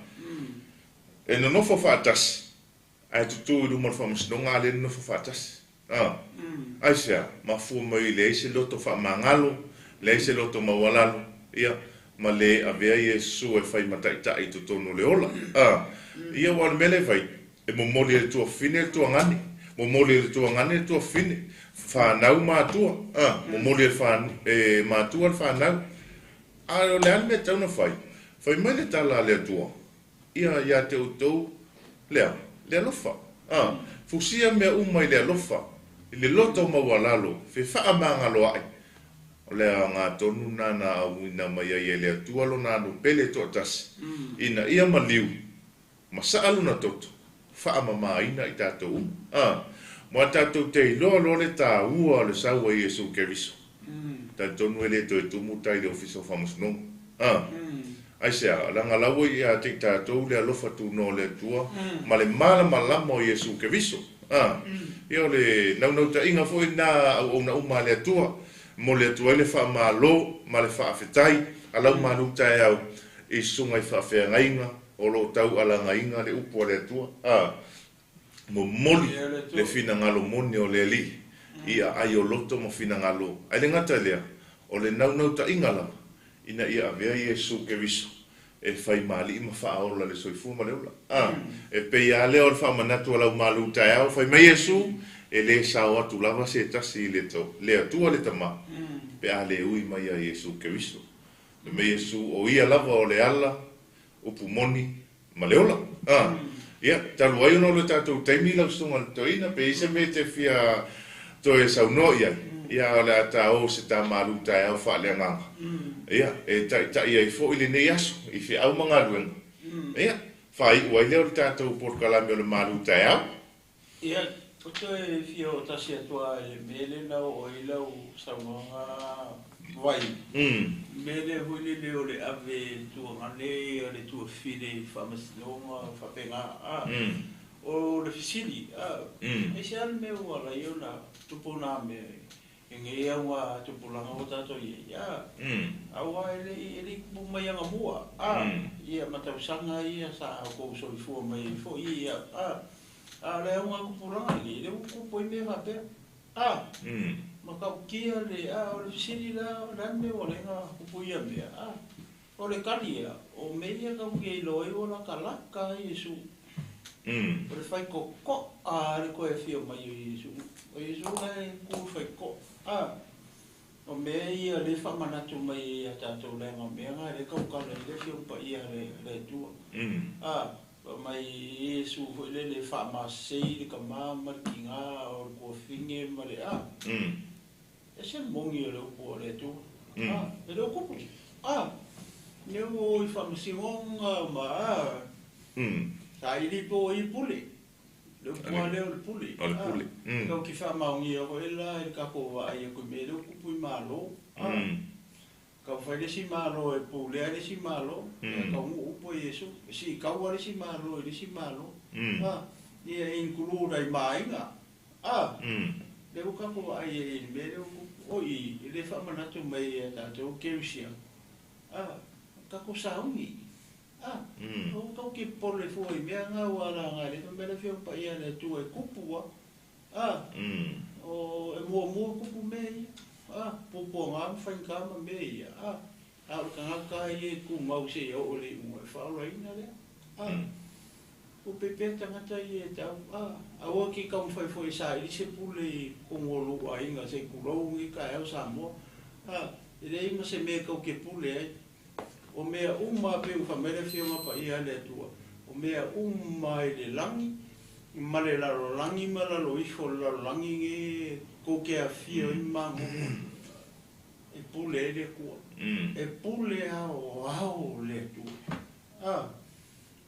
e nonofo faatasi Ae tutu i luma o le faamasinoga a lea nonofo faatasi. A. Aisea? Mafua mai leai se loto faamagalo, leai se loto maualalo, ia, ma le avea Iesu e fai ma taitai i totonu o le ola. A. Ia, aua o le mea lea e fai, e momoli e le tuafafine le tuagane, momoli e le tuagane le tuafafine, fanau matua, a, momoli e le fa, e matua le fanau. A o le a le mea e tatau ona fai? Fai mai le tala a le Atua, Ia ia te outou lea, le alofa. A, fusia mea uma i le alofa, i le loto maualalo, fefaamagaloaʻi. O le aoga tonu lena na auina mai ai e le Atua lona alu pele toatasi, ina ia maliu ma saa lona toto, faamamāina i tatou uma. A, ma tatou te iloa loa le tāua o le sau a Iesu Keriso. Talitonu e le toe tumu tai le ofisa o faamasinoga. A, aisea, leaga la ua ia te i tatou le alofa tunoa o le Atua ma le malamalama o Iesu Keriso. A, ia o le naunautaiga foi lena auauna uma a le Atua, momoli atu ai le faamalo ma le faafetai a lau malu taeao i susuga i faafeagaiga o lo o taualagaina le upu a le Atua. A, momoli le finagalo moni o le Alii i aai o loto ma finagalo, ae le gata i lea, o le naunautaiga lava ina ia avea Iesu Keriso e faimalii ma faaola le soifua ma le ola. A, e pei lava lea o le faamanatu a lau malu taeao, fai mai Iesu, e lē sao atu lava se tasi i le le Atua le Tamā, pe a le ui mai ia Iesu Keriso. Fai mai Iesu, o ia lava o le ala, upu moni, ma le ola. A, ia, talu ai ona o le tatou taimi lau susuga i le toeaina, pe i ai se mea e te fia toe saunoa i ai, ia o le a tāo se tā malu taeao faaleagaga, ia, e taita'i ai foi lenei aso i feau ma galuega, ia, faai'u ai lea o le tatou polokalame o le malu taeao. Ia, ou toe fia oo tasi atu lava i le mea lea na oo ai lau saunoaga Vai. Mea lea foi lele o le ave e le tuagane ia le tuafafine i faamasinoga faapena. A, o le fesili, a, aisea le mea ua ala ai ona tupu na mea i nei auga tupulaga ua tatou i ai? A, aua e le i e le i tupu mai anamua, a, ia ma tausaga ia sa outou soifua mai ai foi ia, a, a o le auga tupulaga lenei, lea ua tupu ai mea faapea. A, matautia le, a, o le fesili la, o le a le mea ua ala ai ona tupu ia mea? A, o le tali ia, o mea ia tatou te iloa ai ua latalata a Iesu. O le faitotoa a le toe afio mai o Iesu. O Iesu la e tu i le faitotoa. A, o mea ia lea e faamanatu mai ai ia tatou leaga o mea na lea e tautala ai le Afioga Paia a le Atua. A, Fai mai Iesu foi lele e faamasei le tama ma le tiga o le tuafafine ma le a. Ese le moni o le upu a le Atua. A, e le o tupu. A, lea ua o i faamasinoga ma a, saili po o ai pule. Le upu lava lea o le pule. O le pule. A, tatou te faamaonia foi la i le tatou vaai atu i mea lea ua tupu i Malo. A. Tau fai le isi Malo e pulea le isi Malo, ia taunuu upu a Iesu, e siitaua le isi Malo i le isi Malo, a, ia include ai ma aiga, a, lea ua tatou vaai ai i le mea lea ua tupu. O i, e le faamanatu mai ia tatou kerisiano, a, tatou sauni, a, aua tatou te popole fua i mea na ua laga e le Fai mai le Afioga Paia a le Atua e tupu a, A, o, e muamua kupu mea ia, a, puapuaga ma faigata ma mea ia, a, a o le tagata ia e tumau seia oo i le iuga, e faaolaina lea, a. Ua pepea tagata ia e tau, a, aua ke taumafai foi e saili se pule i totonu o lou aiga se i tulou lenei taeao Samoa, a, e leai ma se mea e tau te pule ai. O mea uma pei ua fai mai le Afioga Paia a le Atua, o mea uma i le lagi ma le lalolagi ma lalo ifo o le lalolagi nei tou te afifio ai ma magogo, e pule ai le Atua. E pule aoao le Atua. A,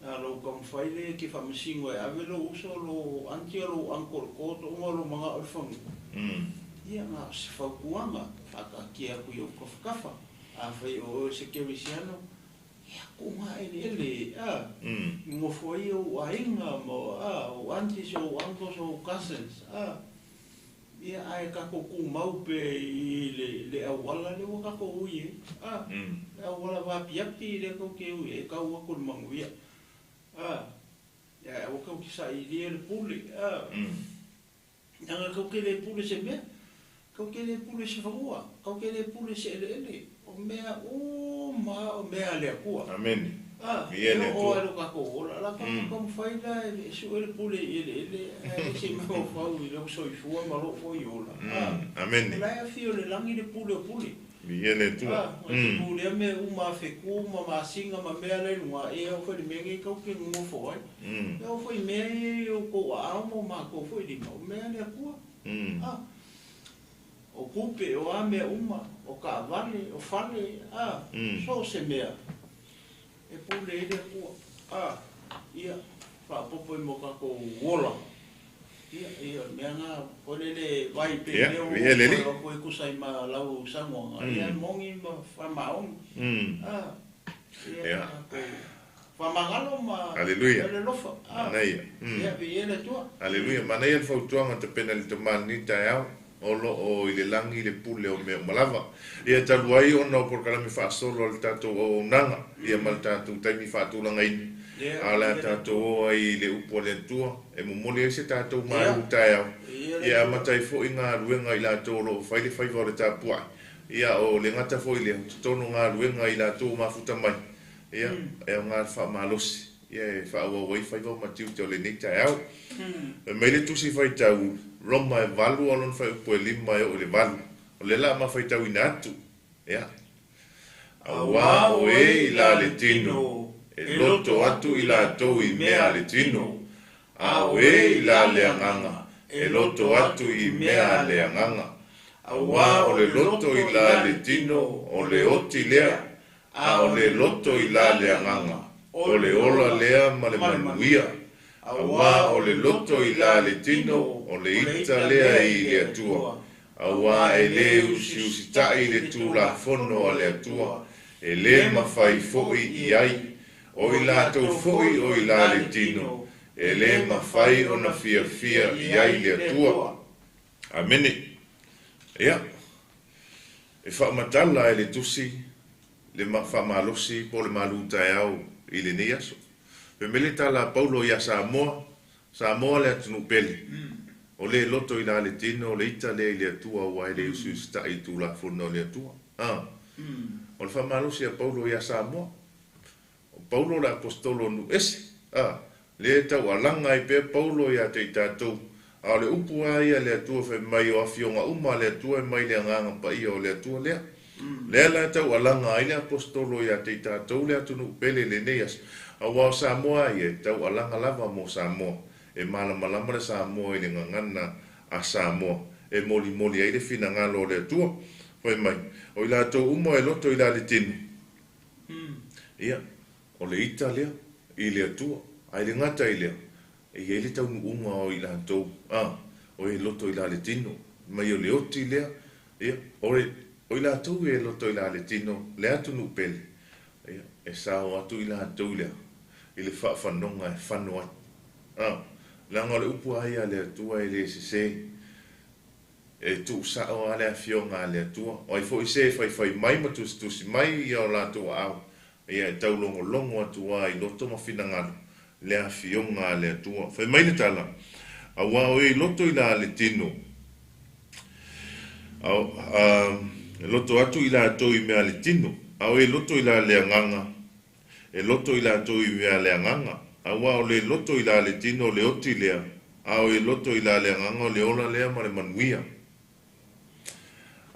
a lou taumafai lea e te faamasino e ave lou uso, lou aunty, lou uncle i le tootooga o lou manao i le fanua, ia na o se fautuaga faataatia atu i ou tafatafa. Afai o oe o se kerisiano, ia kuga eleele, a, nofo ai ou aiga ma, a, ou aunties, ou uncles, ou cousins, a, ia ae tatou tumau pea i le, le auala lea ua tatou ui ai, a, le auala vaapiapi lea tatou te ui ai, e tau atu i le manuia, a, ia ae aua tatou te sailia le pule, a. Leaga tou te le pule se mea, tou te le pule se fanua, tou te le pule se eleele, o mea uma lava o mea a le Atua. Amene. A, Viia e le oo Atua. lava i lo tatou ola, la tatou taumafai la e sue le pule i eleele ae le se i mafaufau i lou soifua ma lou foi ola. A, Amene. o la e afio i le lagi le pule o pule. Viia le Atua. A, e te pulea mea uma a fetu ma masina ma mea la i luga, e ao foi i le mea nei tou te nonofo ai. E ao foi i mea ia i outou aao ma o matou foi lima, o mea a le Atua. A, o tupe, o a mea uma, o taavale, o fale, so o se mea e pule ai le Atua. Ia faaopoopo i mo tatou ola. Ia, ia, o le mea lena, foi lele vai pe Ia, leo viia le Alii. o e tusa ai ma lau saunoaga, ia moni ma faamaoni. Ia, tatou faamagalo ma Aleluia. le alofa. Manaia. Ia, viia le Atua. Aleluia. Manaia le fautuaga tapena i le tama i lenei taeao, o lo o i le lagi le pule o mea uma lava. Ia talu ai ona o polokalame faasolo a le tatou auaunaga, ia ma le tatou taimi faatulagaina, a o le a tatou o ai i le upu a le Atua e momoli ai se tatou malu taeao, ia amata ai foi galuega i latou o lo o fai le faiva o le tapuai, ia o le gata foi lea, o totonu o galuega i latou o mafuta mai, ia e aoga le faamalosi, ia e faaauau ai faiva ma tiute o lenei taeao. Fai mai le tusi faitau Roma e 8 a o lona fuaiupu e 5 e oo i le 8. O lea o le a ma faitauina atu, ia. Auā o e i la le tino, e loto atu i latou i mea a le tino, a o e i la le agaga, e loto atu i mea a le agaga. Auā o le loto i la le tino, o le oti lea, a o le loto i la le agaga, o le ola lea ma le manuia. Auā o le loto i la le tino, o le ita lea i le Atua. Auā e lē usiusitaʻi le Tulafono a le Atua, e lē mafai foʻi i ai. O i latou foʻi o i la le tino, e lē mafai ona fiafia i ai le Atua. Amene. Ia, e faamatala e le tusi le faamalosi po o le malu taeao i lenei aso. Fai mai le tala a Paulo iā Samoa, Samoa le atunuu pele, o le loto i la le tino, o le ita lea i le Atua aua e le usiusitaʻi i le Tulafono a le Atua. A. O le faamalosi a Paulo iā Samoa. O Paulo le aposetolo o nuu ese. A. Lea e taualaga ai pea Paulo iā te i tatou. A o le upu lava ia a le Atua fai mai o afioga uma a le Atua e mai le Agaga Paia o le Atua lea. Lea la e taualaga ai le aposetolo iā te i tatou le atunuu pele i lenei aso. Aua o Samoa a ia e taualaga lava mo Samoa. E malamalama le Samoa i le gagana a Samoa e molimoli ai le finagalo o le Atua. Fai mai, o i latou uma e loto i la le tino. Ia, o le ita lea i le Atua, a e le gata i lea, e i ai le taunuuga o i latou, a, o e loto i la le tino, mai o le oti lea, ia, o le, o i latou e loto i la le tino, le atunuu pele, ia, e sao atu i latou lea i le faafanoga e fano ai. A, leaga o le upu lava ia a le Atua e le sesē. E tuusao lava le afioga a le Atua. O ai foi se e faifai mai ma tusitusi mai ia o latou aao, ia e taulogologo atu lava i loto ma finagalo le afioga a le Atua. Fai mai le tala, Auā o e i loto i la le tino, a, a, e loto atu i latou i mea a le tino, a o e loto i la le agaga, E loto i latou i mea a le agaga, auā o le loto i la le tino o le oti lea, a o e loto i la le agaga o le ola lea ma le manuia.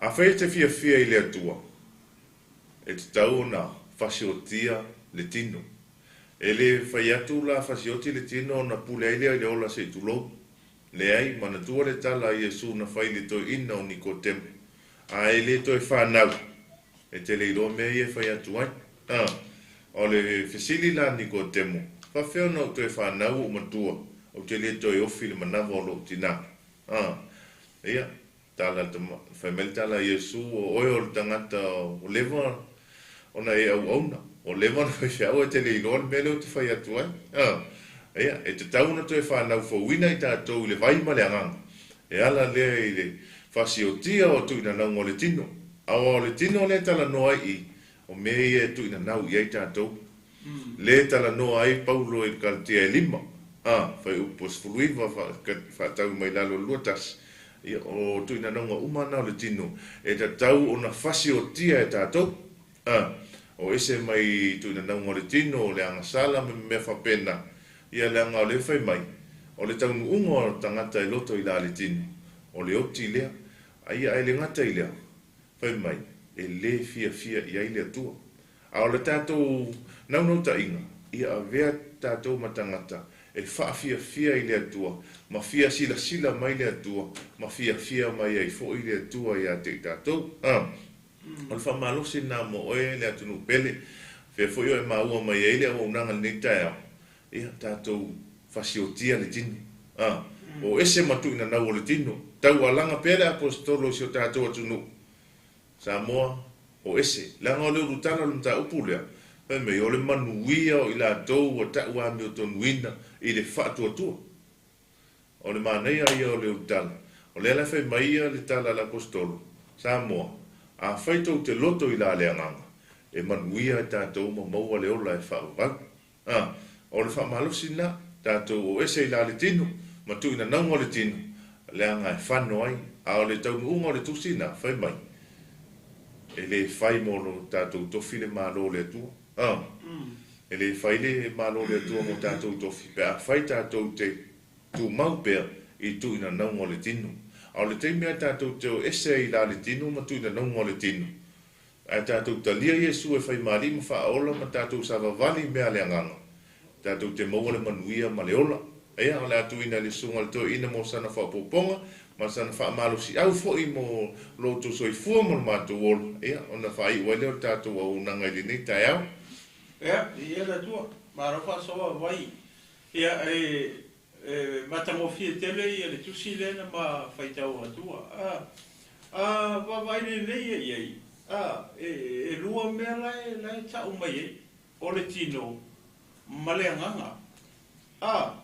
Afai e te fiafia i le Atua, e tatau ona fasiotia le tino. E le fai atu la fasioti le tino ona pule ai lea i le ola se i tulou. Leai, manatua le tala a Iesu na fai i le toeaina o Nikotemo, a e le toe fanau, E te le iloa mea ia e fai atu ai. A, o le fesili la a Nikodemo, Faafefea ona ou toe fanau ou matua, ou te le toe ofi i le manava o lou tinā? A, ia, tala le tama, fai mai le tala a Iesu, O oe o le tagata ua leva ona e auauna, ua leva ona faifeau ae te le iloa le mea lea ou te fai atu ai. A, ia, e tatau ona toe fanau fouina i tatou i le vai ma le agaga, e ala lea i le fasiotia o tuuinanauga o le tino. Aua o le tino lea e talanoa ai i, o mea ia e tuuinanau i ai tatou. Lea e talanoa ai Paulo i le Kalatia e 5, a, fuaiupu e 19 faatau mai lalo i le 21, ia, o tuuinanauga uma na o le tino e tatau ona fasiotia e tatou, a, o ese mai tuuinanauga o le tino, o le agasala ma mea faapena, ia leaga o lea e fai mai, o le taunuuga o le tagata e loto i la le tino, o le oti lea, A ia ae le gata i lea, fai mai, e lē fiafia i ai le Atua. A o le tatou naunautaiga, ia avea tatou ma tagata e faafiafia i le Atua, ma fia silasila mai le Atua, ma fiafia mai ai foi le Atua ia te i tatou. A, o le faamalosi lena mo oe le atunuu pele, fea foi o e maua mai ai le auaunaga i lenei taeao, ia tatou fasiotia le tino. A, o ese ma tuuinanau o le tino, taualaga pea le aposetolo i si o tatou atunuu, Samoa, o ese, leaga o le ulutala o le mataupu lea, fai mai, o le manuia o i latou ua tau amiotonuina i le faatuatua. O le manaia ia o le ulutala, o lea la e fai mai ia le tala a le aposetolo, Samoa, afai tou te loto i la le agaga, e manuia ai tatou ma maua le ola e faavavau. A, o le faamalosi lena, tatou o ese i la le tino, ma tuuinanauga o le tino, leaga e fano ai, a o le taunuuga o le tusi lena, fai mai, e le fai mo lo tatou tofi le Malo o le Atua. A, e le fai le Malo o le Atua mo tatou tofi, pe afai tatou te tumau pea i tuuinanauga o le tino. A o le taimi lava tatou te o ese ai i la le tino ma tuuinanauga o le tino, Ae tatou talia Iesu e fai ma Alii ma Faaola ma tatou savavali i mea a le Agaga, tatou te maua le manuia ma le ola. Ia, o le a tuuina i le Susuga i le Toeaina mo sana faaopoopoga ma sana faamalosiau foi mo lo outou soifua ma lo matou ola, ia, ona faaiu ai lea o le tatou auaunaga i lenei taeao. Ia, viia le Atua, malo faasoa vai. Ia, e, e matagofie tele ia le tusi lea na ma faitau atua. A, a vaavaai lelei ia i ai, a, e, e lua mea la e, la e tau mai ai, o le tino ma le agaga. A,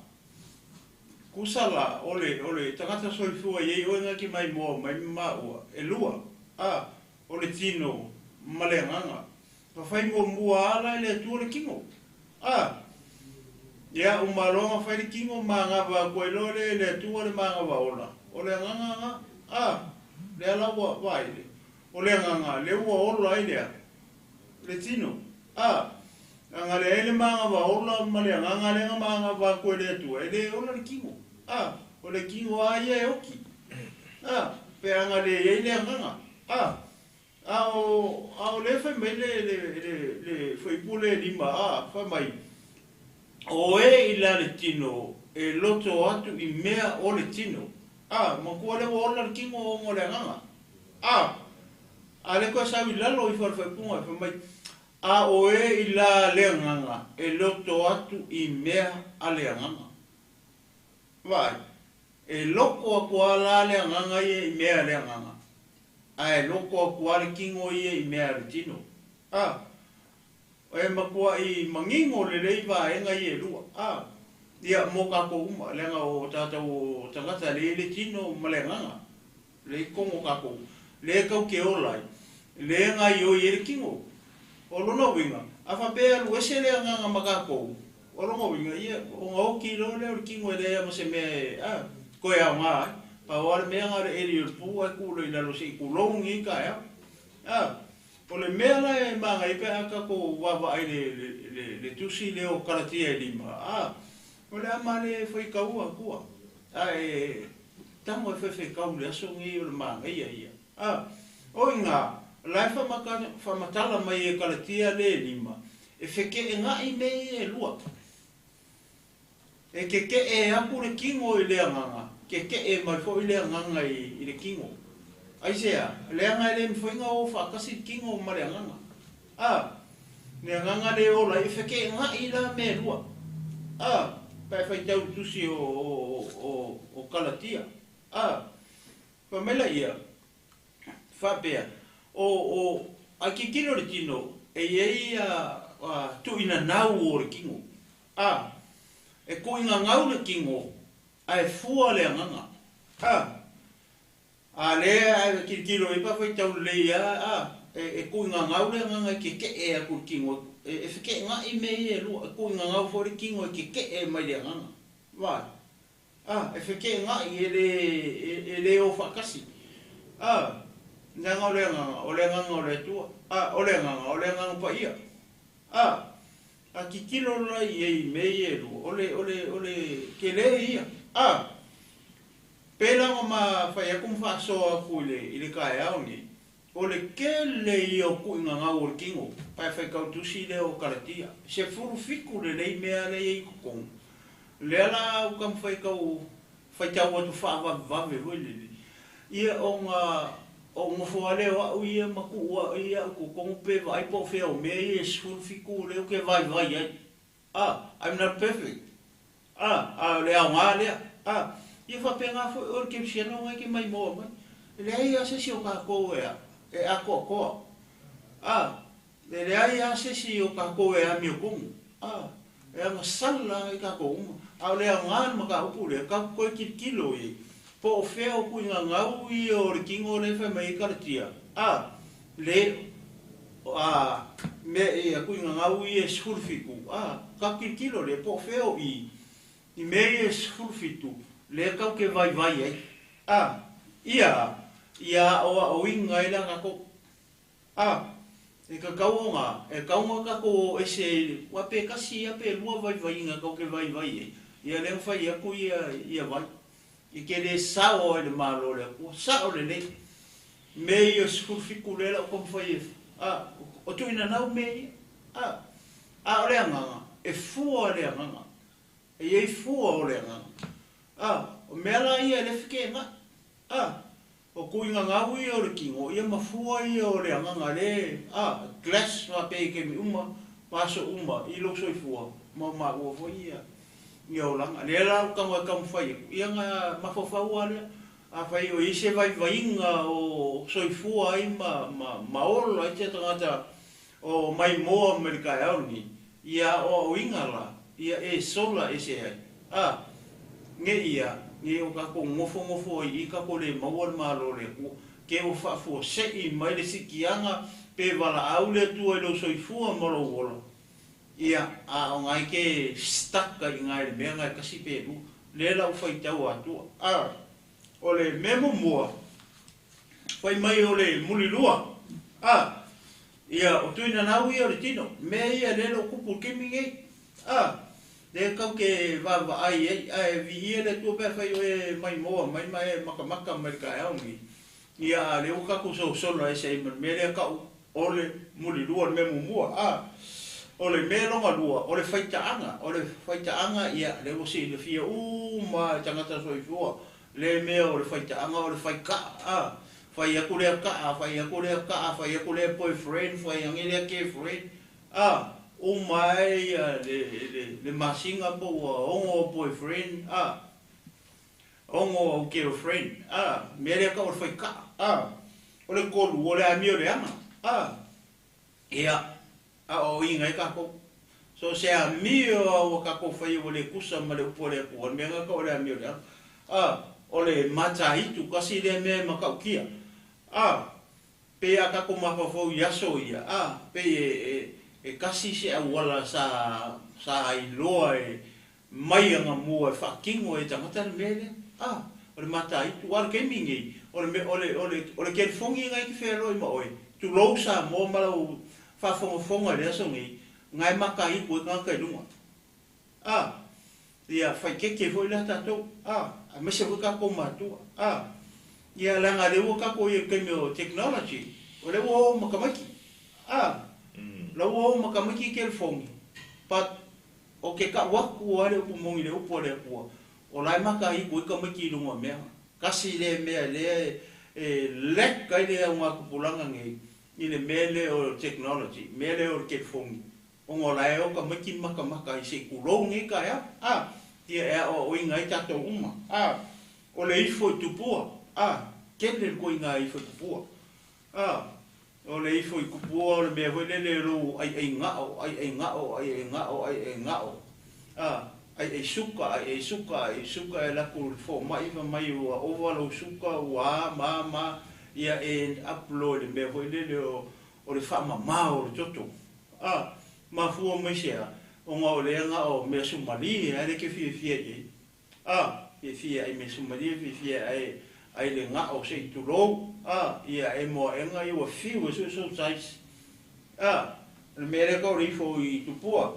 kusa la, o le, o le tagata soifua i ai oe na te maimoa mai ma maua, e lua. A, o le tino ma le agaga. Na fai muamua a la e le Atua le tino. A! Ia, uma loa na fai le tino, manava atu ai loa lea e le Atua le manava ola. O le agaga na. A! Lea la ua vaai le. O le agaga, lea ua ola ai le a? Le tino. A! A na leai le manava ola ma le agaga lea na manava atu e le Atua, e le ola le tino. A! O le tino a ia e oti. A! Pe a na leai le agaga. A! A o, a o lea fai mai le, le, le, le fuaipule e lima, a, fai mai, O e i la le tino e loto atu i mea o le tino. A, matua lea ua ola le tino ona o le agaga. A, a lea toe sau i lalo ifo a le faaipuga fai mai, A o e i la le agaga e loto atu i mea a le agaga. Vaai, e loko atu a la le agaga ia i mea a le agaga, ae loko atu a le tino ia i mea a le tino. A, e matuaʻi manino lelei vaega ia e lua. A, ia, mo tatou uma, leaga o tatou tagata lea i le tino ma le agaga, lea i totonu o tatou, lea e tau te ola ai, lea e gaioi ai le tino. O lona uiga, a faapea e alu ese le agaga ma tatou, o lona uiga, ia, ona oti loa lea o le tino e leai lava ma se mea e, a, toe aoga ai. Pau lava le mea na o le eli o le pu ae tuu loa i lalo se i tulou lenei taeao. A, o le mea la e manaia pe a tatou vaavaai i le, le, le, le tusi lea o Kalatia e lima, a, o le a ma le faitaua atua, ae tago e faifetau i le aso lenei o le manaia ia. A, o i ina, la e faamata, faamatala mai e Kalatia le lima, e feteenai mea ia e lua. E kekeʻe aku le kino i le agaga, kekeʻe mai foi le agaga i le kino. Aisea? Leaga e le mafai ona o faatasi le kino ma le agaga. A, le agaga lea e ola ai, e fekeʻenaʻi la mea e lua. A, pe a e faitau i le tusi o, o, o, o Kalatia. A, fai mai laia, faapea, o, o, a tilotilo le tino, e i ai a, a tuuinanau o le tino. A, e tuuinanau le tino, ae fua le agaga. A, A lea ae tilotilo i ai pe a faitau lelei a, a, e, e tuuinanau le agaga e kekeʻe aku i le tino, e, e fekeʻenaʻi mea ia e lua, e tuuinanau foi le tino e kekeʻe mai le agaga. Vaai. A, e fekeʻenaʻi, e le, e, e le o faatasi. A, leaga o le agaga, o le agaga o le Atua. A, o le agaga, o le Agaga Paia. A, a tilotilo la i ai i mea ia e lua, o le, o le, o le tele ia. A, Pēlā ona ma fai atu ma faasoa atu i le, i le taeao nei, o le tele ia o tuuigagau o le tino, pae faitau tusi lea o Kalatia, 17 lelei mea lea i ai i totonu. Lea la ua taumafai e tau faitau atu faavavevave foi lele, ia ona ou nofo lava lea o au ia ma tuu au ia au i totonu pe vaai po o fea o mea ia e 17 lea ou te vaivai ai. Ah, I'm not perfect. Ah, a o le aoga lea. Ah, ia faapena foi oe le kerisiano na e te maimoa mai. E leai lava se isi o tatou e e atoatoa. Ah, e leai lava se isi o tatou e amiotonu. Ah, e agasala lava i tatou uma. A o le aoga o le mataupu lea, tatou toe tilotilo i ai, po o fea o tuigagau ia o le tino lea e fai mai ai Kalatia. Ah, le a mea ia tuigagau ia e 17, a, tatou tilotilo lea po o fea o i i mea ia e 17 lea tatou te vaivai ai, a, ia, ia aoaoina ai la tatou, a, e tatau ona, e tatau ona tatou o ese i, aua pe tasi ia pe lua vaivaiga tatou te vaivai ai, ia lea na fai atu ia, ia vai. E te le sao ai le Malo o le Atua. Sao lelei. Mea ia o 17 lea la ua taumafai e, a, o tuuinanau mea ia. A, a o le agaga, e fua le agaga. E i ai fua o le agaga. A, o mea la ia e le feteenai. A, o tuuinanau ia o le tino, ia ma fua ia o le agaga le, a, clash faapea i taimi uma ma aso uma i lou soifua ma o maua foi ia. Ia olaga. Lea la ua tago e taumafai atu, ia na mafaufau lava lea. Afai o i ai se vaivaiga o soifua ai ma, ma, ma ola ai se tagata o maimoa mai le taeao lenei, ia aoaoina la, ia e sola ese ai. A, ne i a, ne i o tatou nofonofo ai i i tatou le maua le Malo o le Atua. Ke ua faafuasei mai le sikiaga pe valaau le Atua i lou soifua ma lou ola. Ia, a o na e te stuck ai i na i le mea na e tasi pe lua. Lea la ua faitau atua. A, o le mea muamua, fai mai o le mulilua. A, ia, o Tuinanau ia o le tino. Mea ia lea o lo o tupu i le taimi nei. A, lea tau te vaavaai ai, ae viia le Atua pe afai o e maimoa mai ma e matamata mai le taeao lenei. Ia, a lea ua tatou sosola ese ai ma le mea lea tau o le mulilua, le mea muamua. A, o le mea lona lua, o le faitaaga. O le faitaaga, ia, lea ua silafia uma e tagata soifua le mea o le faitaaga, o le faikaa. A, fai atu lea kaa, fai atu lea kaa, fai atu lea boyfriend, fai ane lea girlfriend. A, uma ai ia le, le, le masina po ua 6 boyfriend. A, 6 au girlfriend, a, mea lea tau o le faikaa, a, o le tolu, o le amio leaga, a, ia, aoaoina ai tatou. So se amio a ua tatou faia ua le tusa ma le upu a le Atua, o le mea lena tau o le amio leaga. A, o le mataitu, tasi lea mea e matautia. A, pei a tatou mafaufau i aso ia, a, pei e, e, e tasi se auala sa, sa iloa e, mai anamua e faatino ai e tagata le mea lea. A, o le mataitu. A o le taimi lenei, o le mea, o le, o le, o le telefoni lena e te fealoi ma oe, tulou Samoa ma lau faafogafoga i le aso nei, na e mataitu ai tagata i luga. A, ia faitete foi la tatou, a, aemaise foi tatou matua. A, ia leaga lea ua tatou i ai i le taimi o technology, o lea ua o ma tamaiti. A, la ua o ma tamaiti i telefoni, but O ke kau aku a le upu moni le upu a le Akua, o la e makahiku ai tamaiti i luga o mea. Kasi lea mea lea e lack ai le augatupulaga nei i le mea lea o technology, mea lea o le telefoni, ona o la e o tamaiti matamata ai se i tulou nei taeao, a, ia e aoaoina ai tatou uma, a, o le ifo i tupua, a, tele le koina ifo i tupua, a. O le ifo i kupua o le mea foi lele o lou aiai gao, aiai gao, aiai gao, aiai gao, a, aiai suka, aiai suka, aiai suka e alu atu i le fomai fai mai ua ova lou suka, ua a ma a ma a, ia end up loa i le mea foi lele o, o le faamama o le toto. A, mafua mai se a? Ona o lea gao mea sumalie a lea e te fiafia i ai. A, fiafia ai measumalie, fiafia ai ai le gao se i tulou, a, ia e moaega ia ua fiu e sue sou size. A, o le mea lea tau le ifo i tupua,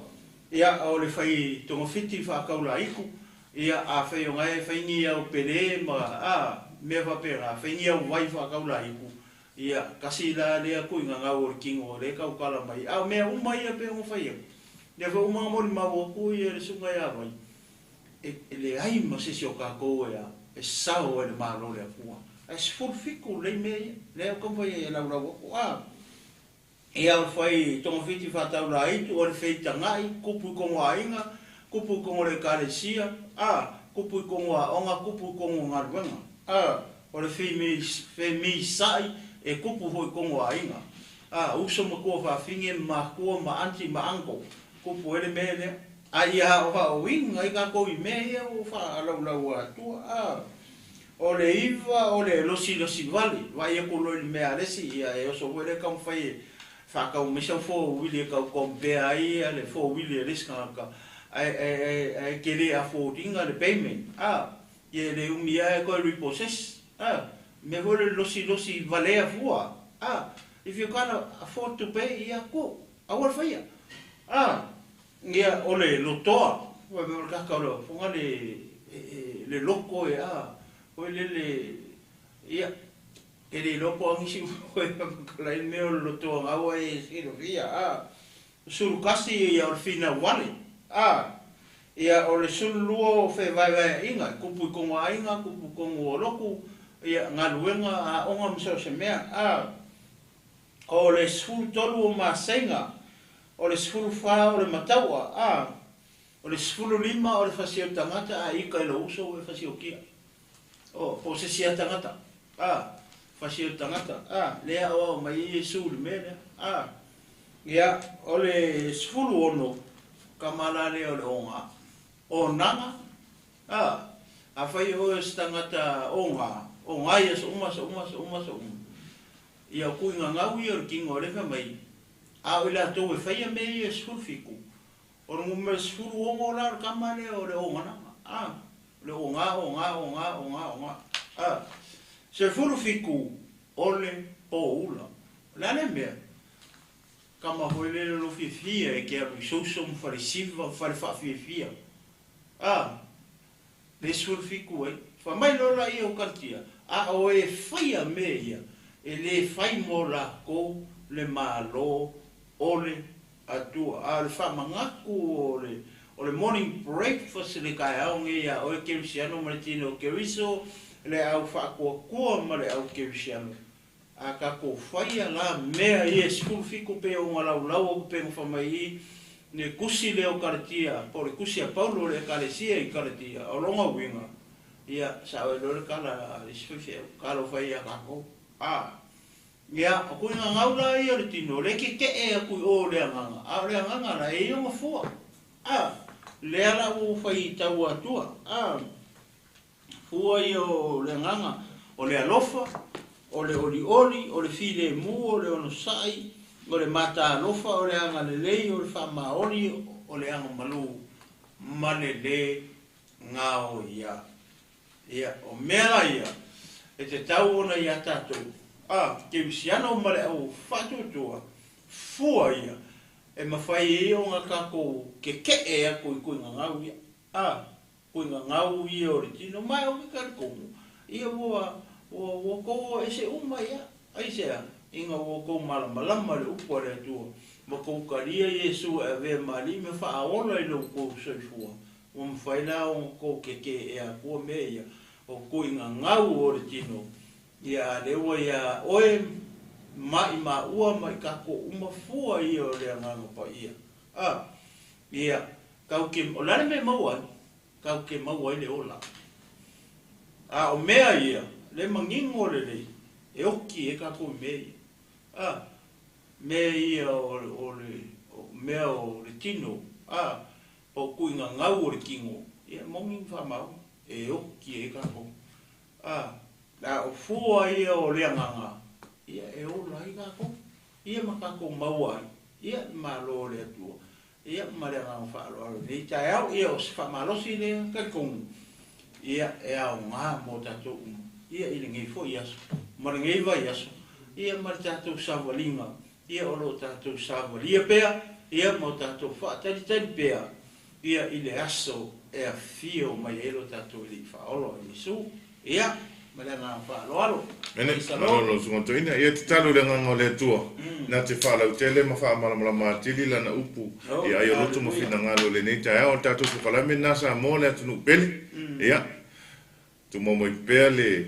ia o le fai togafiti faataulaiku, ia afai o gae fai ni au pele ma, a, mea faapena, fai ni au vai faataulaiku, ia kasi la lea tuigagau o le tino o lea e tautala mai. A o mea uma ia pei ona fai atu, lea foi uma na molimau atu ia le susuga ia Vai. E leai ma se isi o kākou e a e sao ai le Malo o le Atua. Ae 17 lelei mea ia, lea ua taumafai ai e laulau atu, a ia o le fai togafiti faataulaitu, o le feitaga'i, kupu i kogo aiga, kupu i kogo o le Ekalesia, a kupu i kogo aoga, kupu i kogo galuega, a o le femisa'i e kupu foi i kogo aiga, a uso ma tua faafine, makua ma aunty ma uncle, kupu ai le mea lea. A ia aoaoina ai kākou i mea ia ua faalaulau atua, a o le 9 o le losilosi vale, vaai atu loa i le mea a le isi, ia e oso foi lea taumafai e faatau mai sau four wheel e tau compare ai le four wheel a le isi tagata, ae ae ae te le afford ina le payment, a ia e le umi lava e toe repossess, a mea foi le losilosi valea fua, a if you can't afford to pay, ia go, aua le faia, a ia o le lotoa, fai mai o le tagata o le foga le loko e a foi lele, ia e le iloa po o a nisi mea e faamatala ai le mea o le lotoa gaua e silafia, a 11 ia o le finau vale, a ia o le 12 o fevaevaea'iga e kupu i kogo aiga, kupu i kogo o lotu, ia galuega aoga ma so o se mea, a o le 13 o maseiga, o le 14 o le matau'a, a o le 15 o le fasi o le tagata a ika i lou uso ua e fasiokia, o po o se isi a tagata, a fasi o le tagata, a lea aoao mai ai Iesu i le mea lea, a ia o le 16 kama la lea o le oga onaga, a afai oe o se tagata oga oga i aso uma aso uma aso uma aso uma, ia o tuigagau ia o le tino o lea fai mai a o i latou e faia mea ia e 17, o le numera 16 la o le kama lea o le oganaga, a o le oga oga oga oga oga, a 17 o le poula, o le a le mea kama foi lele o lo fiafia e te alu i social ma falesiva ma fale faafiafia, a le 17 ai fai mai loa laia o Kalatia, a o e faia mea ia e lē fai mo lakou le Malo o le Atua. A o le faamanatu o le o le morning breakfast i le taeao nei iā oe Kerisiano ma le tino o Keriso, le au faatuatua ma le au Kerisiano, a tatou faia la mea ia e 17 pei ona laulau atu pei ona fai mai i le tusi lea o Kalatia, po o le tusi a Paulo o le Ekalesia i Kalatia, o lona uiga, ia, sao ai loa le tala a le isi faifeau, talofa e ia tatou. A, ia, o tuigagau la ia o le tino, o lea e keke'e atu i o le agaga, a o le agaga la e i ai ona fua. A, lea la ua ou fai tau atua, a, fua ia o le agaga, o le alofa, o le olioli, o le filemu, o le onosa'i, o le matalofa, o le agalelei, o le faamaoni, o le agamalu ma le lē gaoia. Ia, o mea la ia e tatau ona iā tatou, a, kerisiano ma le au faatuatua, fua ia e mafai ai ona tatou keke'e atu i tuigagau ia, a, tuigagau ia o le tino, ma e ou te talitonu, ia ua, ua, ua tou o ese uma ia, aisea? Ina ua outou malamalama i le upu a le Atua, ma tou talia Iesu e avea ma Alii ma faaola i lo outou soifua, ua mafai la ona tou kekeʻe atua mea ia, o tuigagau o le tino, ia a lea ua iā oe ma i maua ma i tatou uma fua ia o le Agaga Paia. A, ia, tau te, o le a le mea e maua ai? Tau te maua ai le ola. A o mea ia, le manino lelei, e oki ai tatou i mea ia. A, mea ia o, o le, o mea o le tino, a, po o tuigagau o le tino, ia e moni ma faamaoni, e oki ai tatou. A, a o fua ia o le agaga, ia e ola ai tatou, ia ma tatou maua ai, ia le Malo o le Atua, ia ma le agaga faaaloalo i lenei taeao, ia o se faamalosi lea talitonu, ia e aoga mo tatou uma, ia i lenei foi aso, ma lenei vaiaso, ia ma le tatou savaliga, ia o lo o tatou savalia pea, ia ma o tatou faatalitali pea, ia i le aso e afio mai ai lo tatou Alii Faaola o Iesu. Ia, Ma le agaga faaaloalo. Ene, malo lau Susuga Toeaina. Ia tatalo i le Agaga o le Atua, na te faalautele ma faamalamalama atili Lana upu i ai o loto ma finagalo i lenei taeao. O le tatou polokalame lena Samoa le atunuu pele. Ia, tumau mai pea le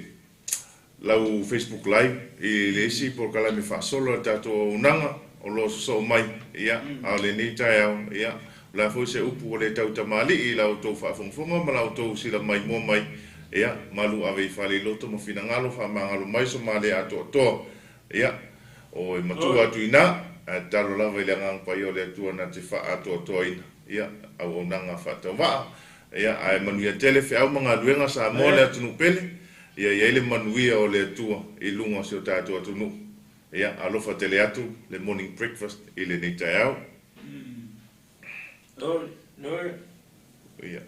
lau Facebook Live i le isi polokalame faasolo a le tatou auaunaga o lo o sosoo mai. Ia, a o lenei taeao, ia, o le a foi se upu ua le tautamalii i la outou faafogafoga ma la outou silamaimoa mai, Ia, malu ave i fale i loto ma finagalo, faamagalo mai so ma le atoatoa. Ia, o e matua atu i ina, ae tatalo lava i le Agaga Paia o le Atua na te faaatoatoaina, ia, auaunaga faatauvaa. Ia, ae manuia tele feau ma galuega Samoa le atunuu pele, ia i ai le manuia o le Atua i luga o si o tatou atunuu. Ia, alofa tele atu le morning breakfast i lenei taeao. Ia.